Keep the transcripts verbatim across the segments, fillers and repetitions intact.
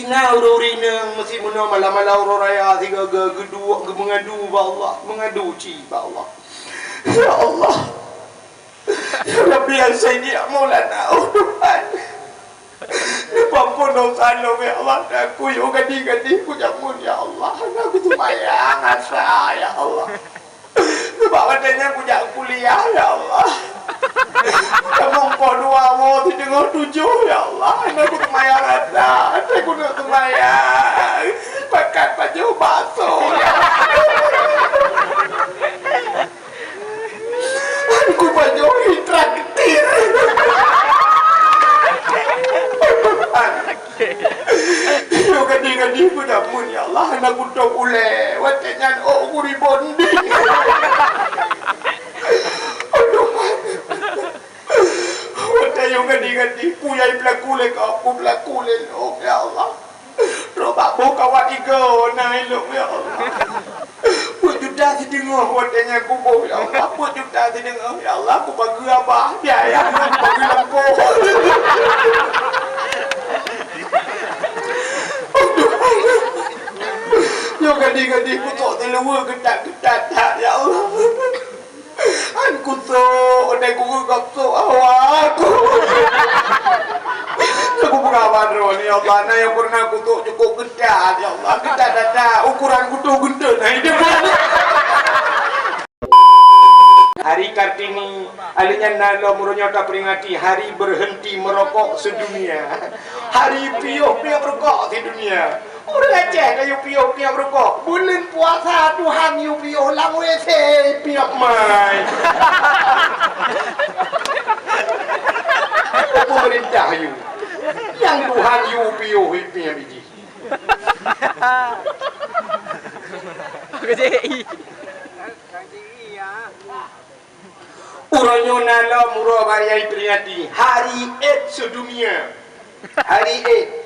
Na ureuëng-ureuëng inong meusimeunoe malam-malam uroe raya sigoe geuduek geumeungadu bak Allah, meungadu ci bak Allah. Ya Allah, ya Rabbi ya Sayyidi ya Maulana, oh Tuhan. Neupeuampôn dosa lôn ya Allah, dan kuyue gadih-gadih kujameun ya Allah, hana kuseumayang asa ya Allah. Sabab watée nyan kujak kuliah ya Allah. Kujameun poh dua woe sideungoh tujoh ya Allah, hana kuseumayang asa, watée kuneuk seumayang pakat pajoh bakso ya Allah. Aku banyoe traktir. Yo gadih-gadih peudamun ya Allah, hana kutôb ulée. Watée nyan ôk guri bonding. Aduh. Watée yo gadih-gadih puyai peulaku lé kau, peulaku lé lôn ya Allah. Trok bak boh kawat igoe na ilong, ya Allah. Peuet juta sideungoe watée nyan kuboh, ya Allah. Peuet juta sideungoe, ya Allah. Kubageue abah, biaya kubageue lampôh. Nyoe gadih-gadih kutok siluweue geutat-geutat that, ya Allah. An kusok, dai kugeugop sok awak aku. Aku peugah bak droe ni, ya Allah, na nyang pernah kusok cukup geutat, ya Allah, geutat that-that, ukuran kutu geuntôt, na ideh. Hari Kartini, aleuh nyan na lom uroe nyoe taperingati hari berhenti merokok sedunia. Hari piôh-piôh rokok sedunia. Ureuëng Aceh ka yue piôh-piôh rukok. Buleuen puasa Tuhan yue piôh lam W C piôh mai. Pemerintah yue. Nyang Tuhan yue piôh piôh biji. Uroe nyoe na lom uroe bak nyang peringati Hari Aids Sedunia. Hari Aids.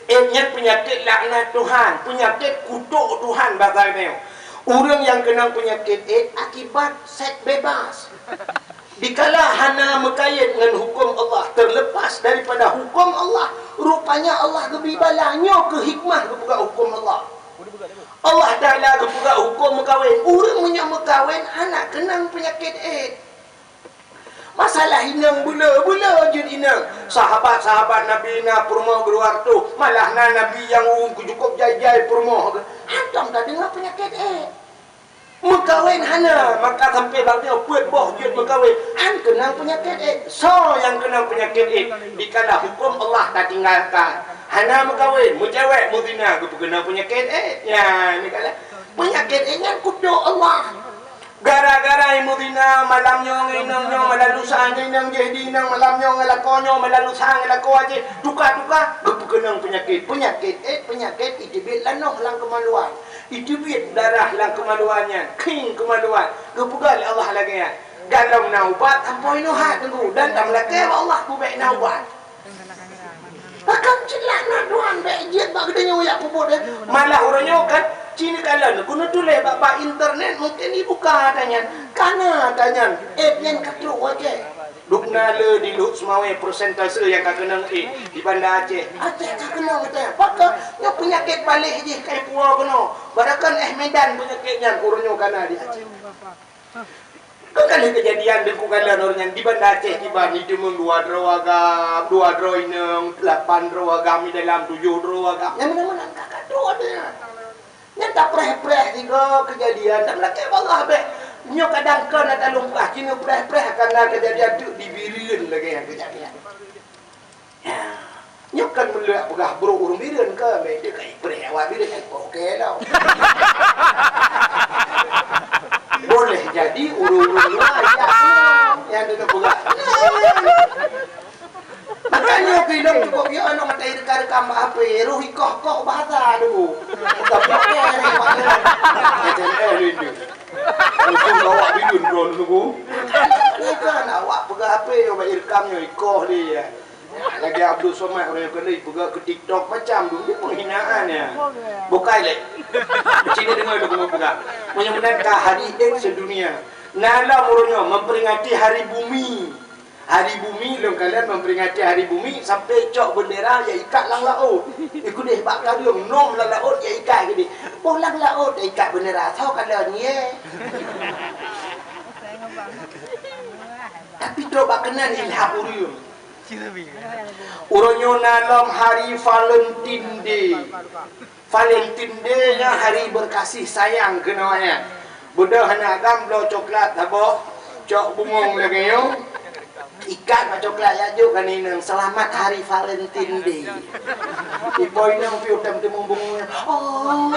Aids nyan peunyakét laknat Tuhan, peunyakét kutok Tuhan basa nyoe. Ureuëng nyang keunong peunyakét Aids akibat seks bebas. Dikala hana meukayém ngon huköm Allah, terlepas daripada huköm Allah, rupanya Allah geubri bala. Nyoe keuh hikmah geupeugah huköm Allah. Allah Taala geupeugah huköm meukawen. Ureuëng meunyoe meukawen hana keunong peunyakét Aids. Masalah inong bula-bula jeuet inong. Sahabat-sahabat Nabi na peurumoh geuruwah tuh, malah na Nabi nyang ureuëng keu cukup jai-jai peurumoh geuh. Hantom tadeungoe peunyakét Aids. Meukawen hana, maka sampai bak nyoe peuet boh jeuet meukawen, han keunong peunyakét Aids. Soe nyang keunong peunyakét Aids? Dikala huköm Allah tatinggalkan. Hana meukawen, meucewek, meuzina, geupeukeunong peunyakét Aids. Nyan, dikala peunyakét Aids nyan kutok Allah. Gara-gara meuzina, malam nyoe ngon inong nyoe, malam lusa ngon inong jih di inong, malam nyoe ngon lakoe nyoe, malam lusa ngon lakoe jih, tuka-tuka, geupeukeunong peunyakét. Peunyakét Aids, peunyakét iteubiet lanoh lam keumaluan. Iteubiet darah lam keumaluan nyan, khieng keumaluan. Geupeugah lé Allah lagée nyan, "Gohlom na ubat, amphon inoe hat teungku, dan tameulakée bak Allah keu bék na ubat." Pakon cit laknat Tuhan bék jeuet bak geutanyoe jak peubuet, eh. Malah uroe nyoe kan, ci neukalon, keuneuk tuléh bak, bak internet mungken ibuka ata nyan. Kana ata nyan, Aids nyan ka trok u Aceh. Duek na le di Lhokseumawe persentase nyang ka keunong Aids di Banda Aceh. Aceh ka keunong teuh. Pakon nyoe peunyakét paléh jih ka ipuwoe keunoe. Baroekon eh Medan peunyakét nyan uroe nyoe kana di Aceh. Keu kali keujadian deungon kalon uroe nyan di Banda Aceh kiban, iteumeung dua droe agam, dua droe inong, lapan droe agam di dalam, tujoh droe agam. Nyang meunan-meunan ka, ka trok nyan. Nyan tapreh-preh sigoe keujadian, dan lakée bak Allah bék. Nyoe kadang kon ata lôn peugah, keuneuk preh-preh kana keujadian teuk di Bireuen lagée nyan keujadian. Ya. Nyoe kon meuleuek peugah brok ureuëng Bireuen ke, bék teuka ipreh awak Bireuen nyan oke lom. Boleh jadi ureuëng-ureuëng luwa jak nyan, nyan teuka peugah. Makanya film cukup ya, anak mata rekam-rekam bak H P, roh ikoh-koh bahasa dulu. Tapi oke ni, Pak. S M S ni tu. Untung awak Bireuen drone tu. Ni kan awak peugah H P, awak rekam nyoe ikoh dia. Lagi Abdul Somad orang yang kena peugah ke TikTok macam tu, ni penghinaan ya. Bukai lé. Cina dengar tu kena peugah. Meunyoe meunan ka Hari Aids Sedunia. Na lom uroe nyoe memperingati Hari Bumi. Hari Bumi, lôn kalon memperingati Hari Bumi, sampai cok bendera ya ikat lam laôt. Ikudeh bak kareueng, nom lam laôt ya ikat keudeh. Boh lam laôt ya ikat bendera, soe kalon, ye. Tapi trok bak keunan ilham ureueng. Uroe nyoe na lom hari Valentine Day. Valentine Day nyan hari berkasih sayang keunoe nyan. Beudôh aneuk agam bloe coklat saboh, cok bungong lagèe nyoe. Ikat bak coklat jak jok keu inong, "Selamat Hari Valentine Day." Ipo inong piôh tam teumong bungong nyan. Oh.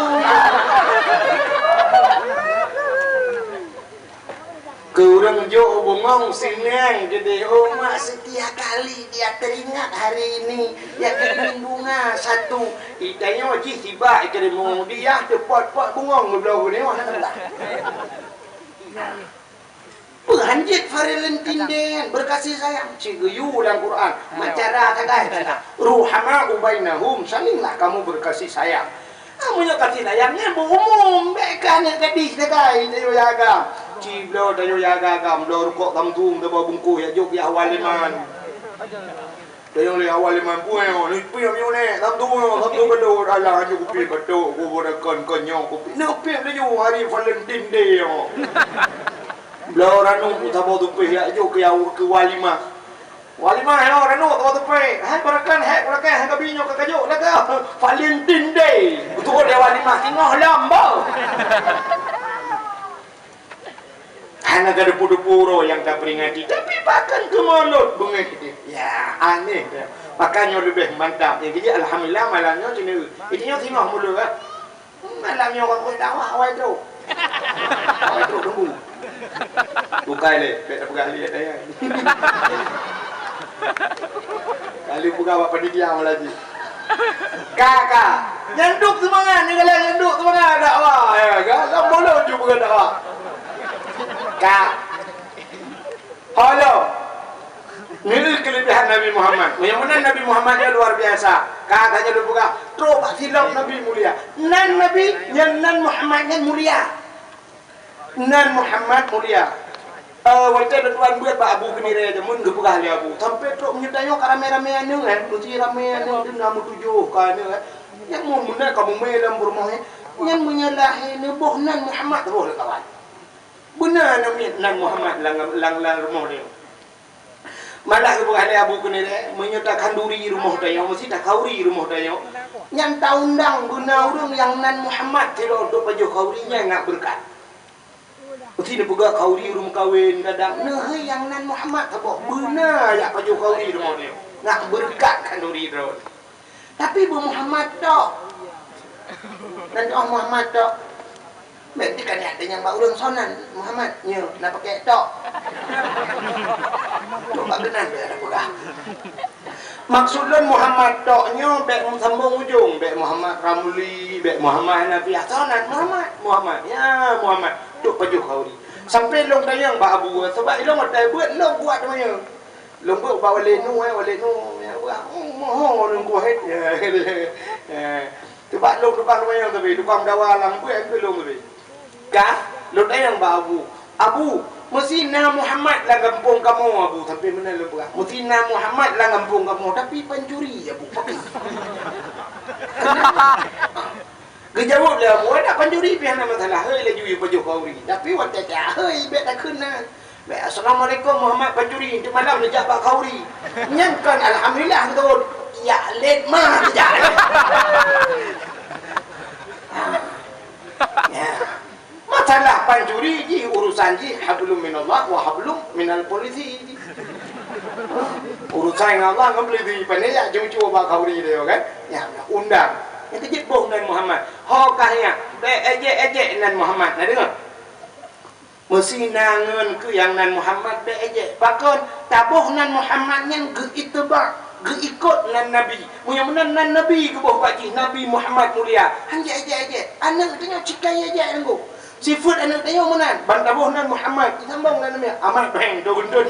Keu ureueng jok bungong sineng keudeh, "Oh, mak, setiap kali dia teringat hari ini, dia kirimin bunga satu." Itanyoe jih tiba ikirim bungong, dia teupot-pot bungong geubloe geuneuk hana teulah. Peuhanjeuet Valentine Day nyan, berkasih sayang. Cit geuyue lam Quran, meucara sagai tana. "Ruhama'u bainahum", salinglah kamu berkasih sayang. Ah, meunyoe kasih sayang nyan beu umum, bèk keu aneuk gadih sagai tanyoe jaga. Ci bloe tanyoe jaga agam, bloe rukok Samsung saboh bungkôh jak jok keu Awal Iman. Tanyoe lé Awal Iman puwoe, ni piep nyoe nèk, Samsung nyoe, Samsung beudôh, alah, nyoe kupi beudôh, kubu dakon, kon nyoe kupi. Nyoe piep laju hari Valentine Day nyoe. Bloe ranub saboh tupéh jak jok keu Aw-, keu Walimah. Walimah nyoe ranub saboh tupéh. Hai barakan, hai barakan, hai kabi nyoe ka kajok lagèe Valentine Day. Beutôi dia walimah singoh lom boh. Hana ka depu-depu uroe nyang taperingati, tapi pakon keu mulod beungéh deh. Ya, aneh deh. Makanya leubeh mantap. Nyang keuji, alhamdulillah, malam nyoe sini. Itu nyoe singoh mulod, ah. Hmm, malam nyoe ureueng dakwah awai trok. Awai trok tunggu. Bukai lé, bèk tapeugah lé ata nyan. Kali peugah bak panitia malam jih. Ka, ka. Nyan duek seumangat, nyan galak nyan duek seumangat dakwah. Ya, kan? Lam mulod ju peugah dakwah. Ka. Halo. Nyoe keulebihan Nabi Muhammad. Meunyoe meunan Nabi Muhammad nyan luar biasa. Ka, ka nyan lôn peugah. Trok bak silop Nabi mulia. Nan Nabi, nyan nan Muhammad nyan mulia. Nan Muhammad mulia. Eh, watèe lôn tuan beuet bak Abu Keunirée jameun geupeugah lé Abu. Sampoe trok meunyoe tanyoe ka ramé-ramé aneuk, eh. Meusti ramé aneuk, dum na meutujoh ka aneuk, eh. Nyan meunyoe meunan ka mumé lam peurumoh, eh. Nyan meunyoe lahé neuboh nan Muhammad, boh lé kawan. Beuna aneuk miet nan Muhammad lam, lam, lam rumoh nyoe. Malah geupeugah lé Abu Keunirée, meunyoe takhanduri rumoh tanyoe, meusti takhauri rumoh tanyoe. Nyan taundang beuna ureueng nyang nan Muhammad sidroe untuk pajoh khauri nyan ngat beureukat. Meusti neupeugah khauri ureueng meukawen, kadang, "Neuhei nyang nan Muhammad saboh, beuna jak pajoh khauri rumoh nyoe. Ngat beureukat khanduri droe." Tapi beu Muhammad tok. Nan oh Muhammad tok. Bèk di kaniak tanyong bak ureueng sonan Muhammad. Nyoe na pakai tok. Tok bak keunan bèk ada peugah. Maksud lôn Muhammad tok nyoe bèk sambong ujong, bèk Muhammad Ramli, bèk Muhammad Hanafiah. Sonan Muhammad, Muhammad. Ya Muhammad. Tok pajoh khauri. Sampai lôn tanyong bak Abu, sebab ilôn watèe beuet lôn kuat teumanyong. Lôn beuet bak Walid Nu, eh, Walid Nu, ya, beuet, oh, moho lôn kuhet. Ya, ya. Teubak lôn tukang teumanyong tapi, tukang meudawa lam beuet keu lôn tapi. Ka, lôn tanyong bak Abu. "Abu, meusti na Muhammad lam gampông kamoe, Abu." Sampai meunan lôn peugah. "Meusti na Muhammad lam gampông kamoe, tapi pancuri, Abu." Geujaweueb lé Abu, "Ada pancuri pih hana masalah, hei laju yue pajoh khauri. Tapi watèe ka hei bèk takheun na. Bèk, 'Assalamualaikum Muhammad pancuri,' teuk malam neujak bak khauri. Nyan kon alhamdulillah beutôi. Jak lét ma teujak." Ya. Masalah pancuri jih urusan jih hablum minallah wa hablum minal polisi jih. Urusan ngon Allah ngon polisi, pane jak cucu bak khauri dia kan. Ya, undang. Nyang keujeuet boh nan Muhammad. Ho kah nyan, bèk ejek-ejek nan Muhammad. Na deungö? Meusti na ngon keu nyang nan Muhammad bèk ejek. Pakon? Taboh nan Muhammad nyan geuiteuba, geuikot nan Nabi. Meunyoe meunan nan Nabi geuboh bak jih, Nabi Muhammad mulia. Han jeuet ejek-ejek. Aneuk tanyoe cikai ejek nanggroe. Sifeuet aneuk tanyoe meunan. Ban taboh nan Muhammad, sambong nan Nabi. Amat beng, do gendon.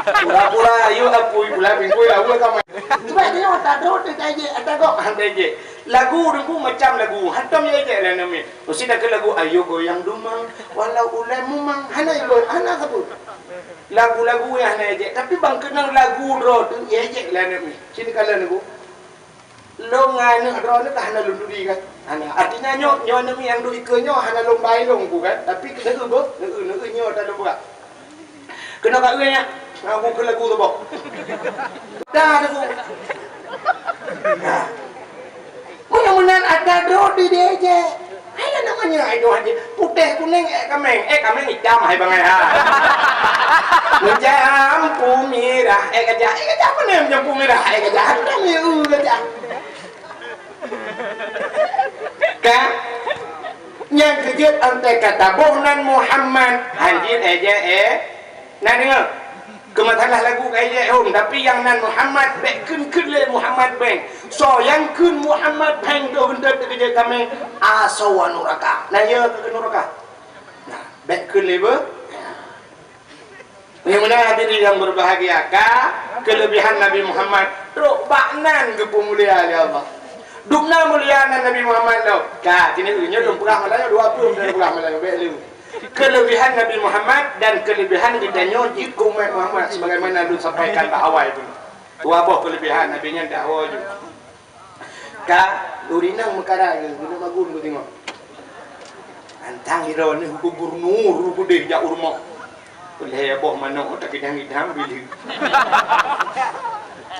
Pura-pura, ayo apui pula, bingkui lawa kamai. Sebab tanyoe tadrot, tajek, tagok, han tajek. Lagu Teungku macam lagu, hantom ya ejek lah namanya. Mesti takheun lagu, "Ayo goyang dumang, walau ulèe mumang." Hana igo, hana sapeue. Lagu-lagu nyang hana ejek, tapi ban keunong lagu droe teuh ejek lé aneuk miet. Ci neukalon lagu. Lôn ngon aneuk droeneuh ka hana lôn turi kan? Hana. Artinya nyoe, nyoe aneuk miet nyang duek ikeue nyoe hana lôn ba ilôn ku kan? Tapi keuneuk beuh, neuk, neuk nyoe ata lôn beurak. Keunoe ka eu nyan, ngon lagu saboh. Dah lagu. Nah. Meunan-meunan ata droe di diejek. Hai na manyang ai doh aja. Putéh kunéng ék kaméng, ék kaméng itam hai bangai ha. Meujampu mirah, ék gajah, ék gajah pane meujampu mirah, ék gajah. Hana mi eu gajah. Ka? Nyang keujeuet antai ka taboh nan Muhammad, hanjeuet ék jeuet ék. Na deungoe? Keu masalah lagu ka ijak hom, tapi nyang nan Muhammad, bék kheun-kheun lé Muhammad beng. Soe nyang kheun Muhammad beng, toh geunteut teukeujot kaméng, asoe nuraka. Na yo keu nuraka? Nah, bék kheun lé beuh. Nyang meunan hadirin yang berbahagia, ka keulebihan Nabi Muhammad, trok bak nan geupeumulia lé Allah. Dubna mulia nan Nabi Muhammad lom. Ka, kini nyoe lôn peugah Meulayu, dua ploh lôn peugah Meulayu, bék lé. Keulebihan Nabi Muhammad dan keulebihan geutanyoe jeuet keu umat Muhammad sebagaimana lôn sampaikan bak awai tu. Dua boh keulebihan Nabi nyan dakwa jeuet. Ka, lôn rinang meukara geuh, geuneuk magun geuh teungoh. Antang droeneuh gubernur gudeh jak u rumoh. Lhèe boh manok takidang-kidang bileue.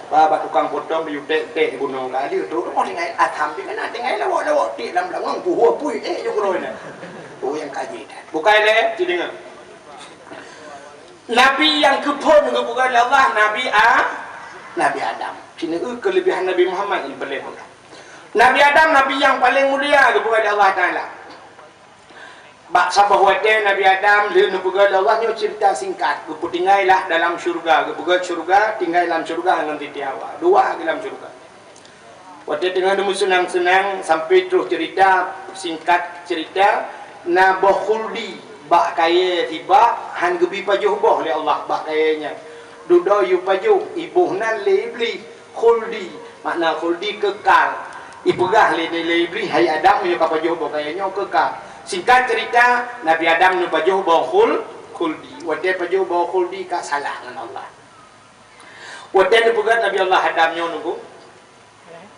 Ba bak tukang potong di utek-utek gunong ka lheueh trok rumoh tinggai atam pih kana tinggai lawok-lawok tiek lam beulangong puhue pui ék jok uroe nyan. Oh nyang ka jih that. Bukai lé, ci deungoe. Nabi nyang keuphon geupeugah lé Allah, Nabi A-, Nabi Adam. Ci deungoe keulebihan Nabi Muhammad nyang paleng mulia. Nabi Adam, Nabi nyang paleng mulia geupeugah lé Allah Taala. Bak saboh watèe Nabi Adam lheueh neupeugah lé Allah nyoe ceurita singkat, geupeutinggai lah dalam syeuruga, geupeugah syeuruga, tinggai lam syeuruga ngon Siti Hawa. Dua geuh lam syeuruga. Watèe teungoh neumeuseunang-seunang sampai troh ceurita, singkat ceurita, na boh khuldi bak kayèe sibak han geubi pajoh boh lé Allah bak kayèe nyan. Dudoe yue pajoh, iboh nan lé Iblih. Khuldi, makna khuldi kekal. Ipeugah lé, lé Iblih, "Hai Adam, meunyoe ka pajoh boh kayèe nyoe kekal." Singkat ceurita, Nabi Adam neupajoh boh khul-, khuldi. Watèe pajoh boh khuldi ka salah ngon Allah. Watèe neupeugah Nabi Allah Adam nyoe nunggu,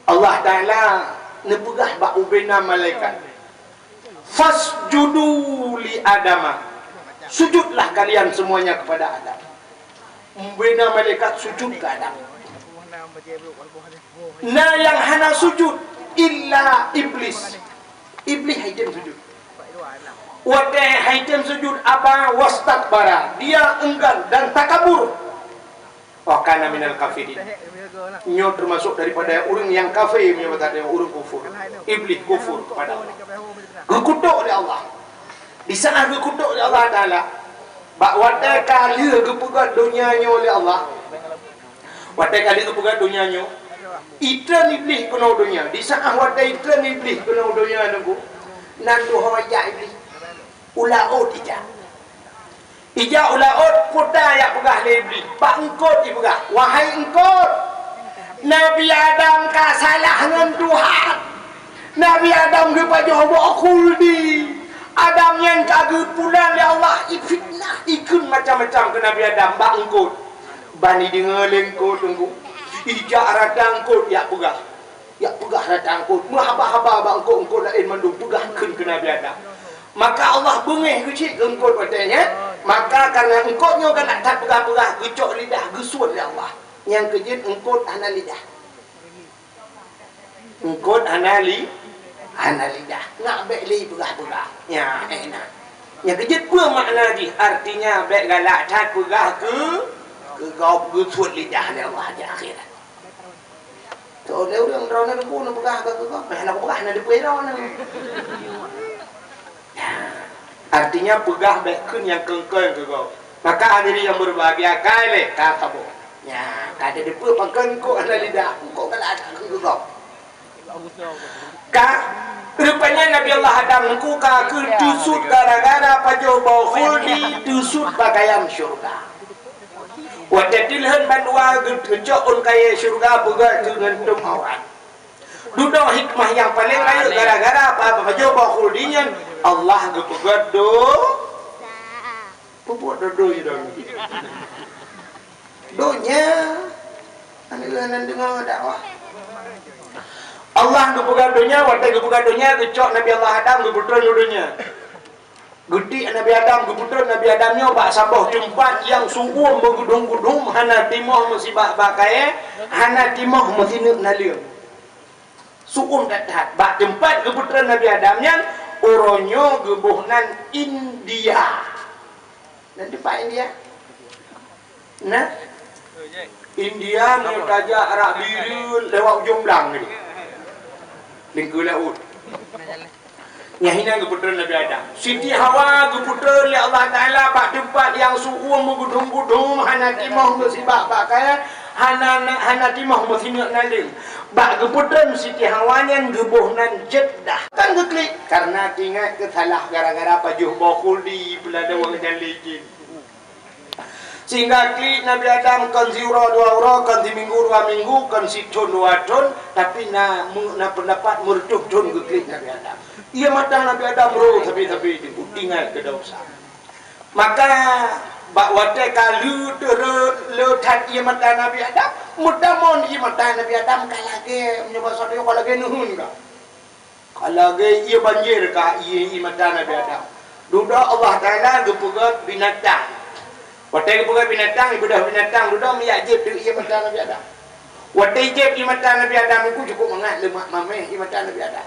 Allah Taala neupeugah bak ubena malaikat, "Fasjudu li Adama." Sujudlah kalian semuanya kepada Adam. Bina malaikat sujud keu Adam. Na nyang hana sujud illa Iblis. Iblis haitem sujud. Watèe haitem sujud aba wastakbara, dia enggan dan takabur. Wa kana minal kafirin. Nyoe termasuk daripada ureueng nyang kafé, meunyoe bahasa ureueng kufur. Iblis kufur kepada Allah. Geukutok lé Allah. Di saat geukutok lé Allah Taala, bak watèe ka lheueh geupeugah donya nyoe lé Allah. Watèe ka lheueh geupeugah donya nyoe, itreun Iblih keunoe donya. Di saat watèe itreun Iblih keunoe donya nunggu, nan tuho ijak Iblih. U laôt ijak. Ijak u laôt, peue ta jak peugah lé Iblih. Bak eungkôt jipeugah, "Wahai eungkôt, Nabi Adam ka salah ngon Tuhan. Nabi Adam geupajoh boh khuldi. Adam nyan ka geupulan lé Allah, ifitnah, ikheun macam-macam keu Nabi Adam bak eungkôt." Ban ideungoe lé eungkôt teungku. Ijak rata eungkôt jak peugah. Jak peugah rata eungkôt, meuhaba-haba bak eungkôt-eungkôt laén mandum peugah kheun keu Nabi Adam. Maka Allah beungéh geucit keu eungkôt watèe nyan. Maka kareuna eungkôt nyoe galak that peugah-peugah, geucok lidah, geusuet lé Allah. Nyang keujeuet eungkôt hana lidah. Eungkôt hana li-, hana lidah. Nak bèk lé peugah-peugah. Nya, eh, na. Nyang keujeuet peue makna jih? Artinya bèk galak that peugah keu, keu gob, geusuet lidah lé Allah di akhirat. Teu lé ureueng droeneuh teungku neupeugah keu gob, meuhana kupeugah na dipeue droeneuh. Artinya peugah bèk kheun nyang keu-keu keu gob. Maka hadirin yang berbahagia, kai lé ka saboh. Nya, ka teudeue pakon kok hana lidah, kok galak that keu gob. Ka, rupanya Nabi Allah Adam teungku ka keu teusut gara-gara pajoh boh khuldi, teusut pakaian syurga. Watèe teulheueh bandua geucok ôn kayèe syeuruga beugöt keu ngon tôb aurat. Dudoe hikmah nyang paleng rayeuk gara-gara apa pajoh boh khuldi nyan Allah geupeugöt do-, Peubuet dodoi dong. Donya. Aneuk lôn deungoe dakwah. Allah geupeugah donya, watèe geupeugah donya, geucok Nabi Allah Adam, geupeutreun u donya. Geutiek Nabi Adam, geupeutreun Nabi Adam nyoe bak saboh teumpat nyang su'uem meugeudum-geudum, hana timoh meusibak bak kayèe, hana timoh meusineuk naleueng. Su'uem that-that. Bak teumpat geupeutreun Nabi Adam nyan, uroe nyoe geuboh nan India. Nan teumpat India? Nah? India nyoe tajak Arab Bireuen lewat ujong blang tadi. Lingkeu laôt. Nyan hinan geupeutreun Nabi Adam. Siti Hawa geupeutreun lé Allah Taala bak teumpat nyang su'uem meugeudum-geudum, hana timoh meusibak bak kayèe, hana, hana timoh meusineuk naleueng. Bak geupeutreun Siti Hawa nyan geuboh nan Jeddah. Kan geuklik, karena teuingat keu salah gara-gara pajoh boh khuldi, peuladeueng dan licin. Sehingga klik Nabi Adam kon siuroe dua uroe, kon siminggu dua minggu, kon sithon dua thon, tapi na, na pendapat meureutôh thon geuklik Nabi Adam. Ié mata Nabi Adam roh sabe-sabe teungku, teuingat keu desya. Maka bak watèe ka le, le, le that ié mata Nabi Adam, meutamong ié mata Nabi Adam ka lagèe, meunyoe basa tanyoe ka lagèe neuheun ka. Ka lagèe ié banjir ka ié, ié mata Nabi Adam. Dudoe Allah Taala geupeugèt binatang. Watèe geupeugèt binatang, ibeudôh binatang dudoe meuyak jieb ié mata Nabi Adam. Watèe jieb ié mata Nabi Adam nyan cukup mangat leumak mamèh ié mata Nabi Adam.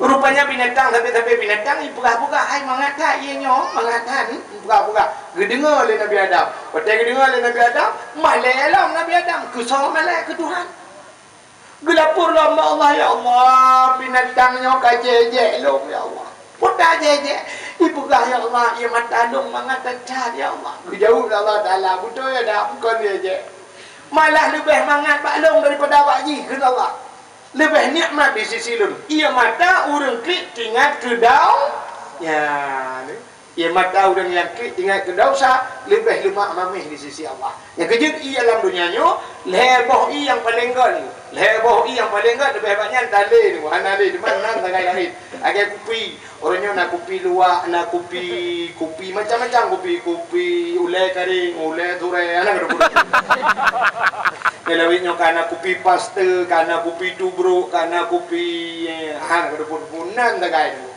Rupanya binatang sabe-sabe binatang ipeugah-peugah, "Hai mangat that ié nyoe, mangat that, hmm, ipeugah-peugah." Geudeungoe lé Nabi Adam. Watèe geudeungoe lé Nabi Adam, malèe lom Nabi Adam, keusoe malèe keu Tuhan. Geulapor lom bak Allah, "Ya Allah, binatang nyoe ka jèk-jèk lôn, ya Allah. Peue ta jèk-jèk?" Ipeugah, "Ya Allah, ié mata lôn mangat that-that, ya Allah." Geujaweueb lé Allah Taala, "Beutôi, Adam, kon jèk-jèk. Malah leubeh mangat bak lôn daripada bak jih," kheun Allah. "Leubeh nikmat di sisi lôn ié mata ureueng klik teuingat keu dau-, ya, Ié mata ureueng nyang klik teuingat keu desya leubeh leumak mamèh di sisi Allah. Nyang keujeuet ié lam donya nyoe, lhèe boh ié nyang paleng gèt. Lhèe boh ié nyang paleng gèt leubeh bak nyan talé nyoe, hana lé, teuma nan sagai laén. Lagèe kupi. Uroe nyoe na kupi luwak, na kupi, kupi macam-macam kupi, kupi ulèe kareng, ulèe surèe, hana keudroe-droe. Nyan lawét nyoe ka na kupi paste, ka na kupi tubrok, ka na kupi, eh, hana keudroe-droe. Nan sagai nyoe.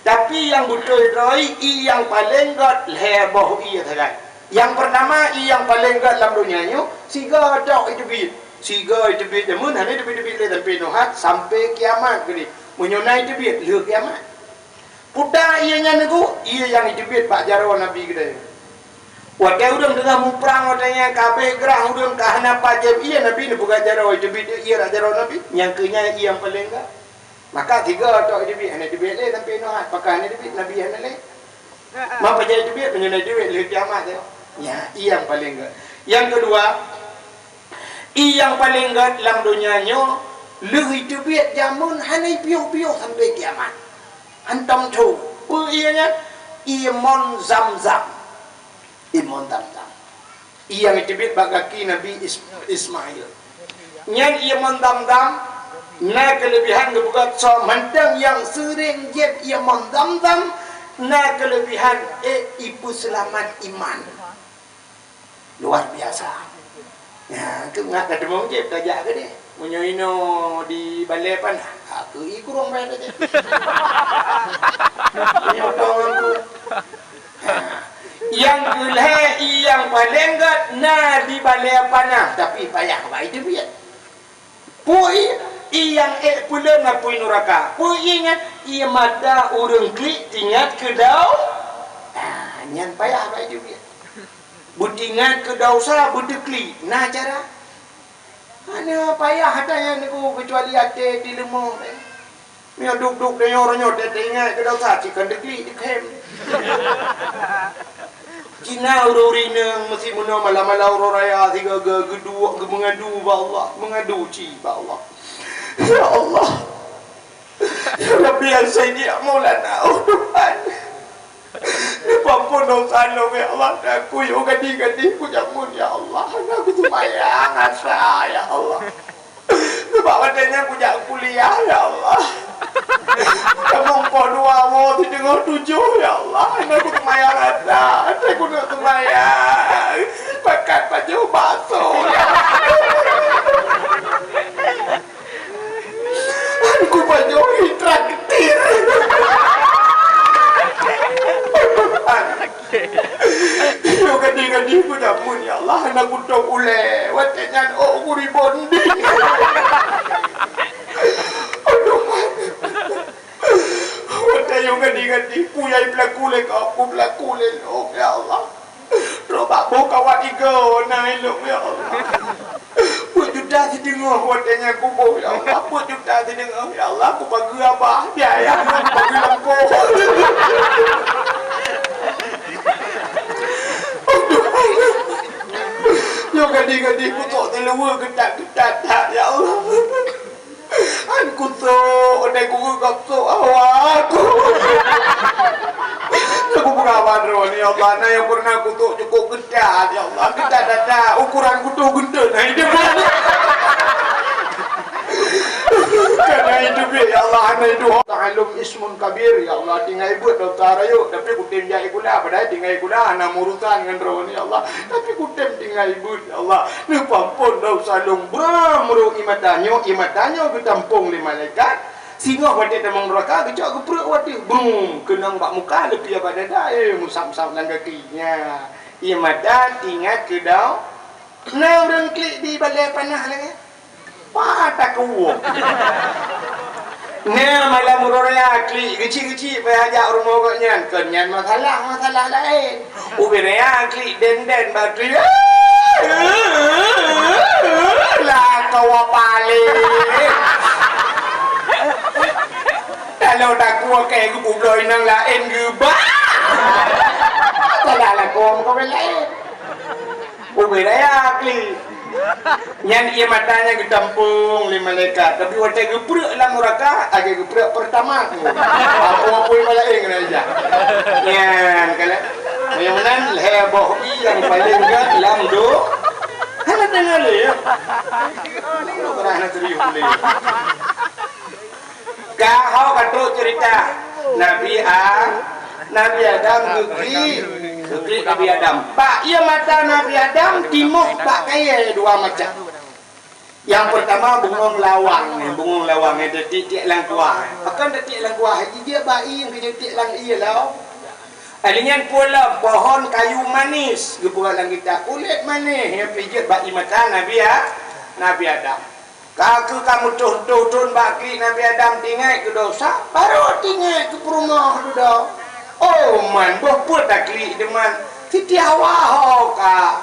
Tapi nyang beutôi droe, ié nyang paleng gèt lhèe boh ié sagai. Nyang peurtama, ié nyang paleng gèt lam donya nyoe, sigoe tok iteubiet. Sigoe iteubiet jameun hana iteubiet-teubiet lé sampoe Nuh, sampoe kiamat keudéh. Meunyoe na iteubiet, lheueh kiamat. Peue ta ié nyan nyoe, ié nyang iteubiet bak jaroe Nabi keudéh. Watèe ureueng teungoh muprang, watèe nyan ka abéh grah ureueng ka hana pajan ié, Nabi neupeugah jaroe iteubiet ié bak jaroe Nabi. Nyang keu nyan ié nyang paleng gèt. Maka tiga tok iteubiet, hana iteubiet lé sampoe Nuh, pakon hana iteubiet, Nabi hana lé. Ma pajan iteubiet, meunyoe na iteubiet lheueh kiamat nyoe. Nyan, ié nyang paleng gèt. Nyang keudua, ié nyang paleng gèt lam donya nyoe, lheueh iteubiet jameun hana ipiôh-piôh sampoe kiamat. Hantom tho, peue ié nyan? Ié mon Zam-Zam. Ié mon Zam-Zam. Ié nyang iteubiet bak gaki Nabi Is-, Ismail. Nyan ié mon Zam-Zam na keuleubihan geupeugah soe mantong nyang seuring jieb ié mon Zam-Zam na keuleubihan, eh, ipeuseulamat iman. Luar biasa. Nyan, keu ngat ka teumong jieb tajak keudéh. Meunyoe inoe di balèe panah, ha, keu ié kurong bèe tajak. Meunyoe tong lampu. Ha. Nyang keulhèe ié nyang paleng gèt na di balèe panah, tapi payah bak iteubiet. Peue ié? Ié nyang ék peuleueng apui nuraka. Peue ié nyan? Ié mata ureueng klik teuingat keu dau-, ah, nyan payah bak iteubiet. Beuteuingat keu desya, beuteuklik, na cara. Hana payah ata nyan nyoe, keucuali até dileumoh. Meunyoe duek-duek deungoe uroe nyoe teuingat keu desya, cit kon deuklik, deukhém. Cit na ureueng-ureueng inong meusi meunoe malam-malam uroe raya sigoe geuduek geumeungadu bak Allah, meungadu cit bak Allah. Ya Allah, ya Rabbi, ya Sayyidi, ya Maulana, oh Tuhan. Neupeuampôn desya lôn, ya Allah, dan kuyue gadih-gadih kujameun, ya Allah, hana kuseumayang asa, ya Allah. Sabab watèe nyan kujak kuliah, ya Allah. Kujameun poh dua woe sideungoe tujoh, ya Allah, hana kuseumayang asa, watèe kuneuk Jadi, peue nyang jipeulaku lé kau, kupeulaku lé lôn, ya Allah. Trok bak boh kawat igoe na ilôn, ya Allah. Peuet juta sideungoe watèe nyan kuboh, ya Allah. Peuet juta sideungoe, ya Allah. Kupageue abah, biaya kupageue lampôh. Nyoe gadih-gadih kutok siluweue geutat-geutat that, ya Allah. An kusok, watèe kugeugop sôk awak aku. Aku peugah bak droeneuh, ya Allah, na nyang pernah kusok cukup geutat, ya Allah, geutat that-that, ukuran kutoh geuntôt, na itu. Karena itu, ya Allah, na itu. Ta'allum ismun kabir, ya Allah, tinggai beuet dosa rayeuk, tapi kutem jak sikula, padahai tinggai sikula hana meurusan ngon droeneuh, ya Allah, tapi kutem tinggai beuet, ya Allah. Neupeuampôn dosa lôn bram rôh ié mata nyoe, ié mata nyoe geutampông lé malaikat. Singoh watèe tamong nuraka geucok geupreuek watèe brum keunong bak muka leupie bak dada, eh, meusap-sap lam gaki. Nya, ié mata teuingat keu dau. Na ureueng klik di balèe panah lagèe. Wah, takuwoe. Nyan malam uroe raya klik geuchik-geuchik payah jak rumoh gobnyan. Kon nyan masalah, masalah laén. Ubé raya klik den-den batu. Lah kawa paléh. Kalau takuwoe keu geubloe inong laén geubah. Masalah lakoe muka laén. Ubé raya klik. Nyan ié mata nyan geutampông lé malaikat, tapi watèe geupreuek lam nuraka, lagèe geupreuek peurtama. Apa-apa ié malaikat keunan jak. Nyan, kalheuh. Meunyoe meunan, lhèe boh ié nyang paleng gèt lam do-, hana deungö lé, ya. Hana serius lé. Ka ho ka trok cerita Nabi A-, Nabi Adam geuklik, geuklik Nabi Adam. Bak ié mata Nabi Adam timoh bak kayèe dua macam. Nyang peurtama bungong lawang, bungong lawang nyang teutiek-tiek lam kuah. Pakon teutiek lam kuah? Jijeuet bak ié, nyang keu jeuet tiek lam ié lom. Lheuh nyan peue lom, pohon kayu manis, geupeugah lam kitab, kulét manéh nyang pih jeuet bak ié mata Nabi A-, Nabi Adam. Ka keuh ka meutoh-toh thon bak klik Nabi Adam teuingat keu dosa, barô teuingat keu peurumoh dudoe. Oh man, boh peue taklik teuma, Siti Hawa ho ka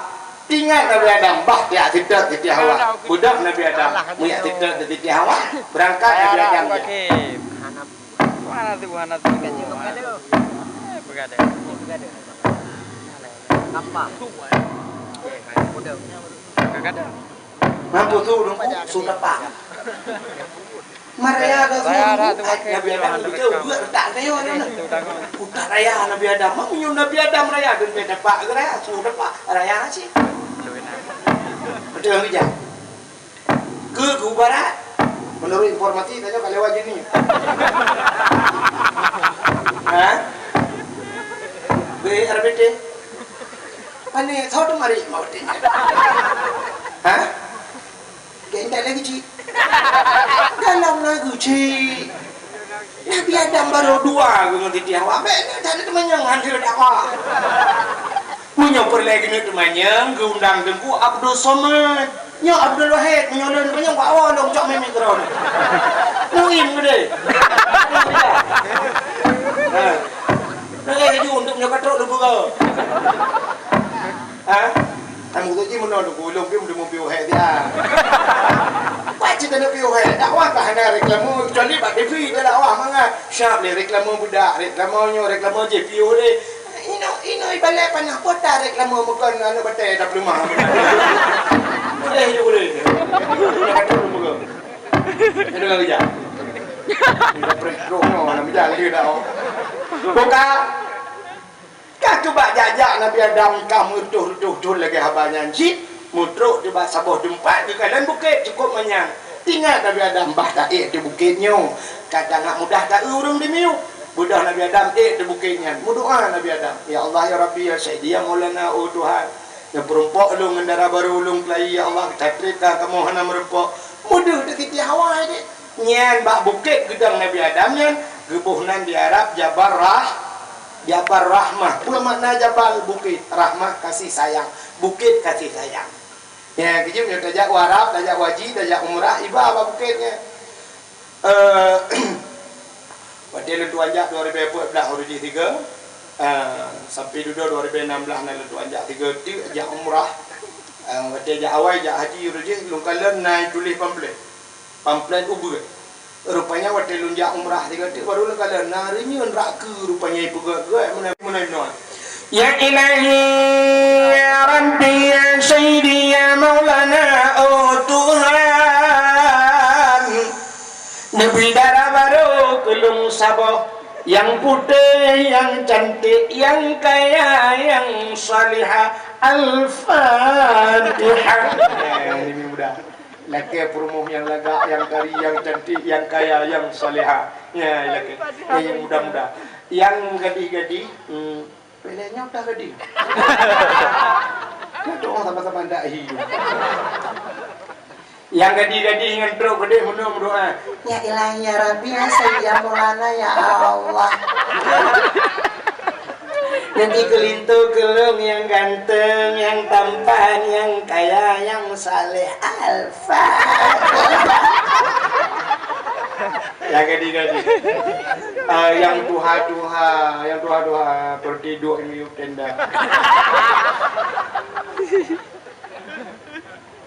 teuingat Nabi Adam, bah jak seutôt Siti Hawa. Beudôh Nabi Adam, meujak seutôt Siti Hawa, beurangkat Nabi Adam jak. Hana tu, hana tu. Eh, peugah deh. Apa? Udah. Kadang-kadang. Mampu tu dong, su dapat. Maria ka su. Raya dah tu pakai. Nabi Adam betul, buat tak tengok ni. Utak raya Nabi Adam. Mak menyuruh Nabi Adam raya, dia dapat ke raya, su dapat. Raya sih. Betul, Nabi Adam. Keu, keu barat, menurut informasi, tanyoe ka lewat jeuni. Ha? B R B T. Pane, soe teumari mau tanya. Ha? Keu intat lagi, cik. Dalam lagu, cik. Nabi Adam barô dua geungon Siti Hawa. Bèk nyoe that teumanyong han lheueh dakwah. Meunyoe peureulèe geuneuk teumanyong, geuundang Teungku Abdul Somad. Nyoe Abdul Wahid, meunyoe lôn teumanyong, bak woe lôn cok mé mikron. Muhim geude. Ha. Lagèe laju untuk meunyoe ka trok lôn peugah. Ha? Kamoe tu jih meunoe tu, ulôn pih meuteumé piôh hék siat. Buet cit taneuk piôh hék, dakwah ka hana reklame, kecuali bak T V dah dakwah mangat. Siap lé reklame budak, reklame nyoe, reklame jih piôh lé. Inoe, inoe ibalèe panah pota reklame meukeun aneuk batèe tapeuleumah. Boleh je boleh. Dah kata lu meukeun. Kena kerja. Dah prek roh nyoe, nak berjalan dia dah. Buka. Ka keubah jak-jak Nabi Adam ka meutoh-toh thon lagèe haba nyan cit, meutrok teuh bak saboh teumpat geukalon bukét cukôp manyang. Teuingat Nabi Adam, "Bah taék teuh bukét nyoe, ka tangat mudah taeu ureueng di miyueb." Beudôh Nabi Adam ék teuh bukét nyan, meudoa Nabi Adam, "Ya Allah, ya Rabbi, ya Sayyidi, ya Maulana, oh Tuhan, nyang peurumpok lôn ngon dara barô lôn keulayi, ya Allah, tatrép ka kamoe hana meurumpok." Meudeuh teuh Siti Hawa deh. Nyan bak bukét geudong Nabi Adam nyan, geuboh nan di Arab Jabal Rah-, Jabal Rahmah. Peue makna jabal? Bukét. Rahmah, kasih sayang. Bukét kasih sayang. Nyan, keujeuet nyoe tajak u Arab, tajak u haji, tajak umrah, iba bak bukét nyan. Eh, watèe Lôn tuan jak dua ribèe peuet blah uroe jih tiga, eh, sampai dudoe dua ribèe nam blah na lôn tuan jak tiga teuk jak umrah. Eh, watèe jak awai jak haji uroe jih lôn kalon na tuléh pamflet. Pamflet ubeut. Rupanya watèe lôn jak umrah tiga teuk baru lôn kalon na reunyeun rak keu rupanya ipeugöt-göt meunan meunan. Ya Ilahi, ya Rabbi, ya Sayyidi, ya Maulana, oh Tuhan. Neubi dara barô keu lôn saboh, nyang putéh, nyang cantik, nyang kaya, nyang salihah. Al-Fatihah. Eh, ini mudah. Lakèe peurumoh nyang lagak, nyang kari, nyang cantik, nyang kaya, nyang salihah. Ya, lakèe. Eh, nyang muda-muda. Nyang gadih-gadih, hmm, Peureulèe nyoe dah gadih. Nyoe doa sama-sama ndak hi. Nyang gadih-gadih ngon trok keudéh meunoe meudoa. Ya Ilahi, ya Rabbi, ya Sayyidi, ya Maulana, ya Allah. Neubi keu linto keu lôn nyang ganteng, nyang tampan, nyang kaya, nyang saleh. Al-Fatihah. Nyang gadih-gadih. Ah, nyang tuha-tuha, nyang tuha-tuha, seperti duek nyuyup tenda.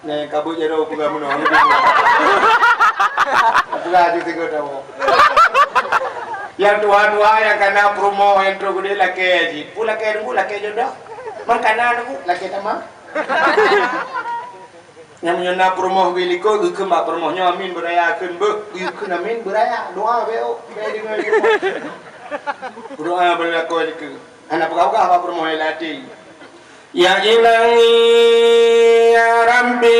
Nah, nyang kabut jaroe peugah meunoe. Peugah aju tiga tahun. Nyang tuha-tuha, nyang kana peurumoh, nyang trok keudéh lakèe jih. Peue lakèe teungku, lakèe jodoh. Man kana teungku, lakèe tamah. Nyang meunyoe na peurumoh geuh likot, geukheun bak peurumoh nyoe, "Amin beuraya," kheun beuh, geukheun, "Amin beuraya." Doa beuh, beuh deungoe. Doa beuraya likot. Hana peugah-peugah bak peurumoh nyang lam até. Ya Ilahi, ya Rabbi,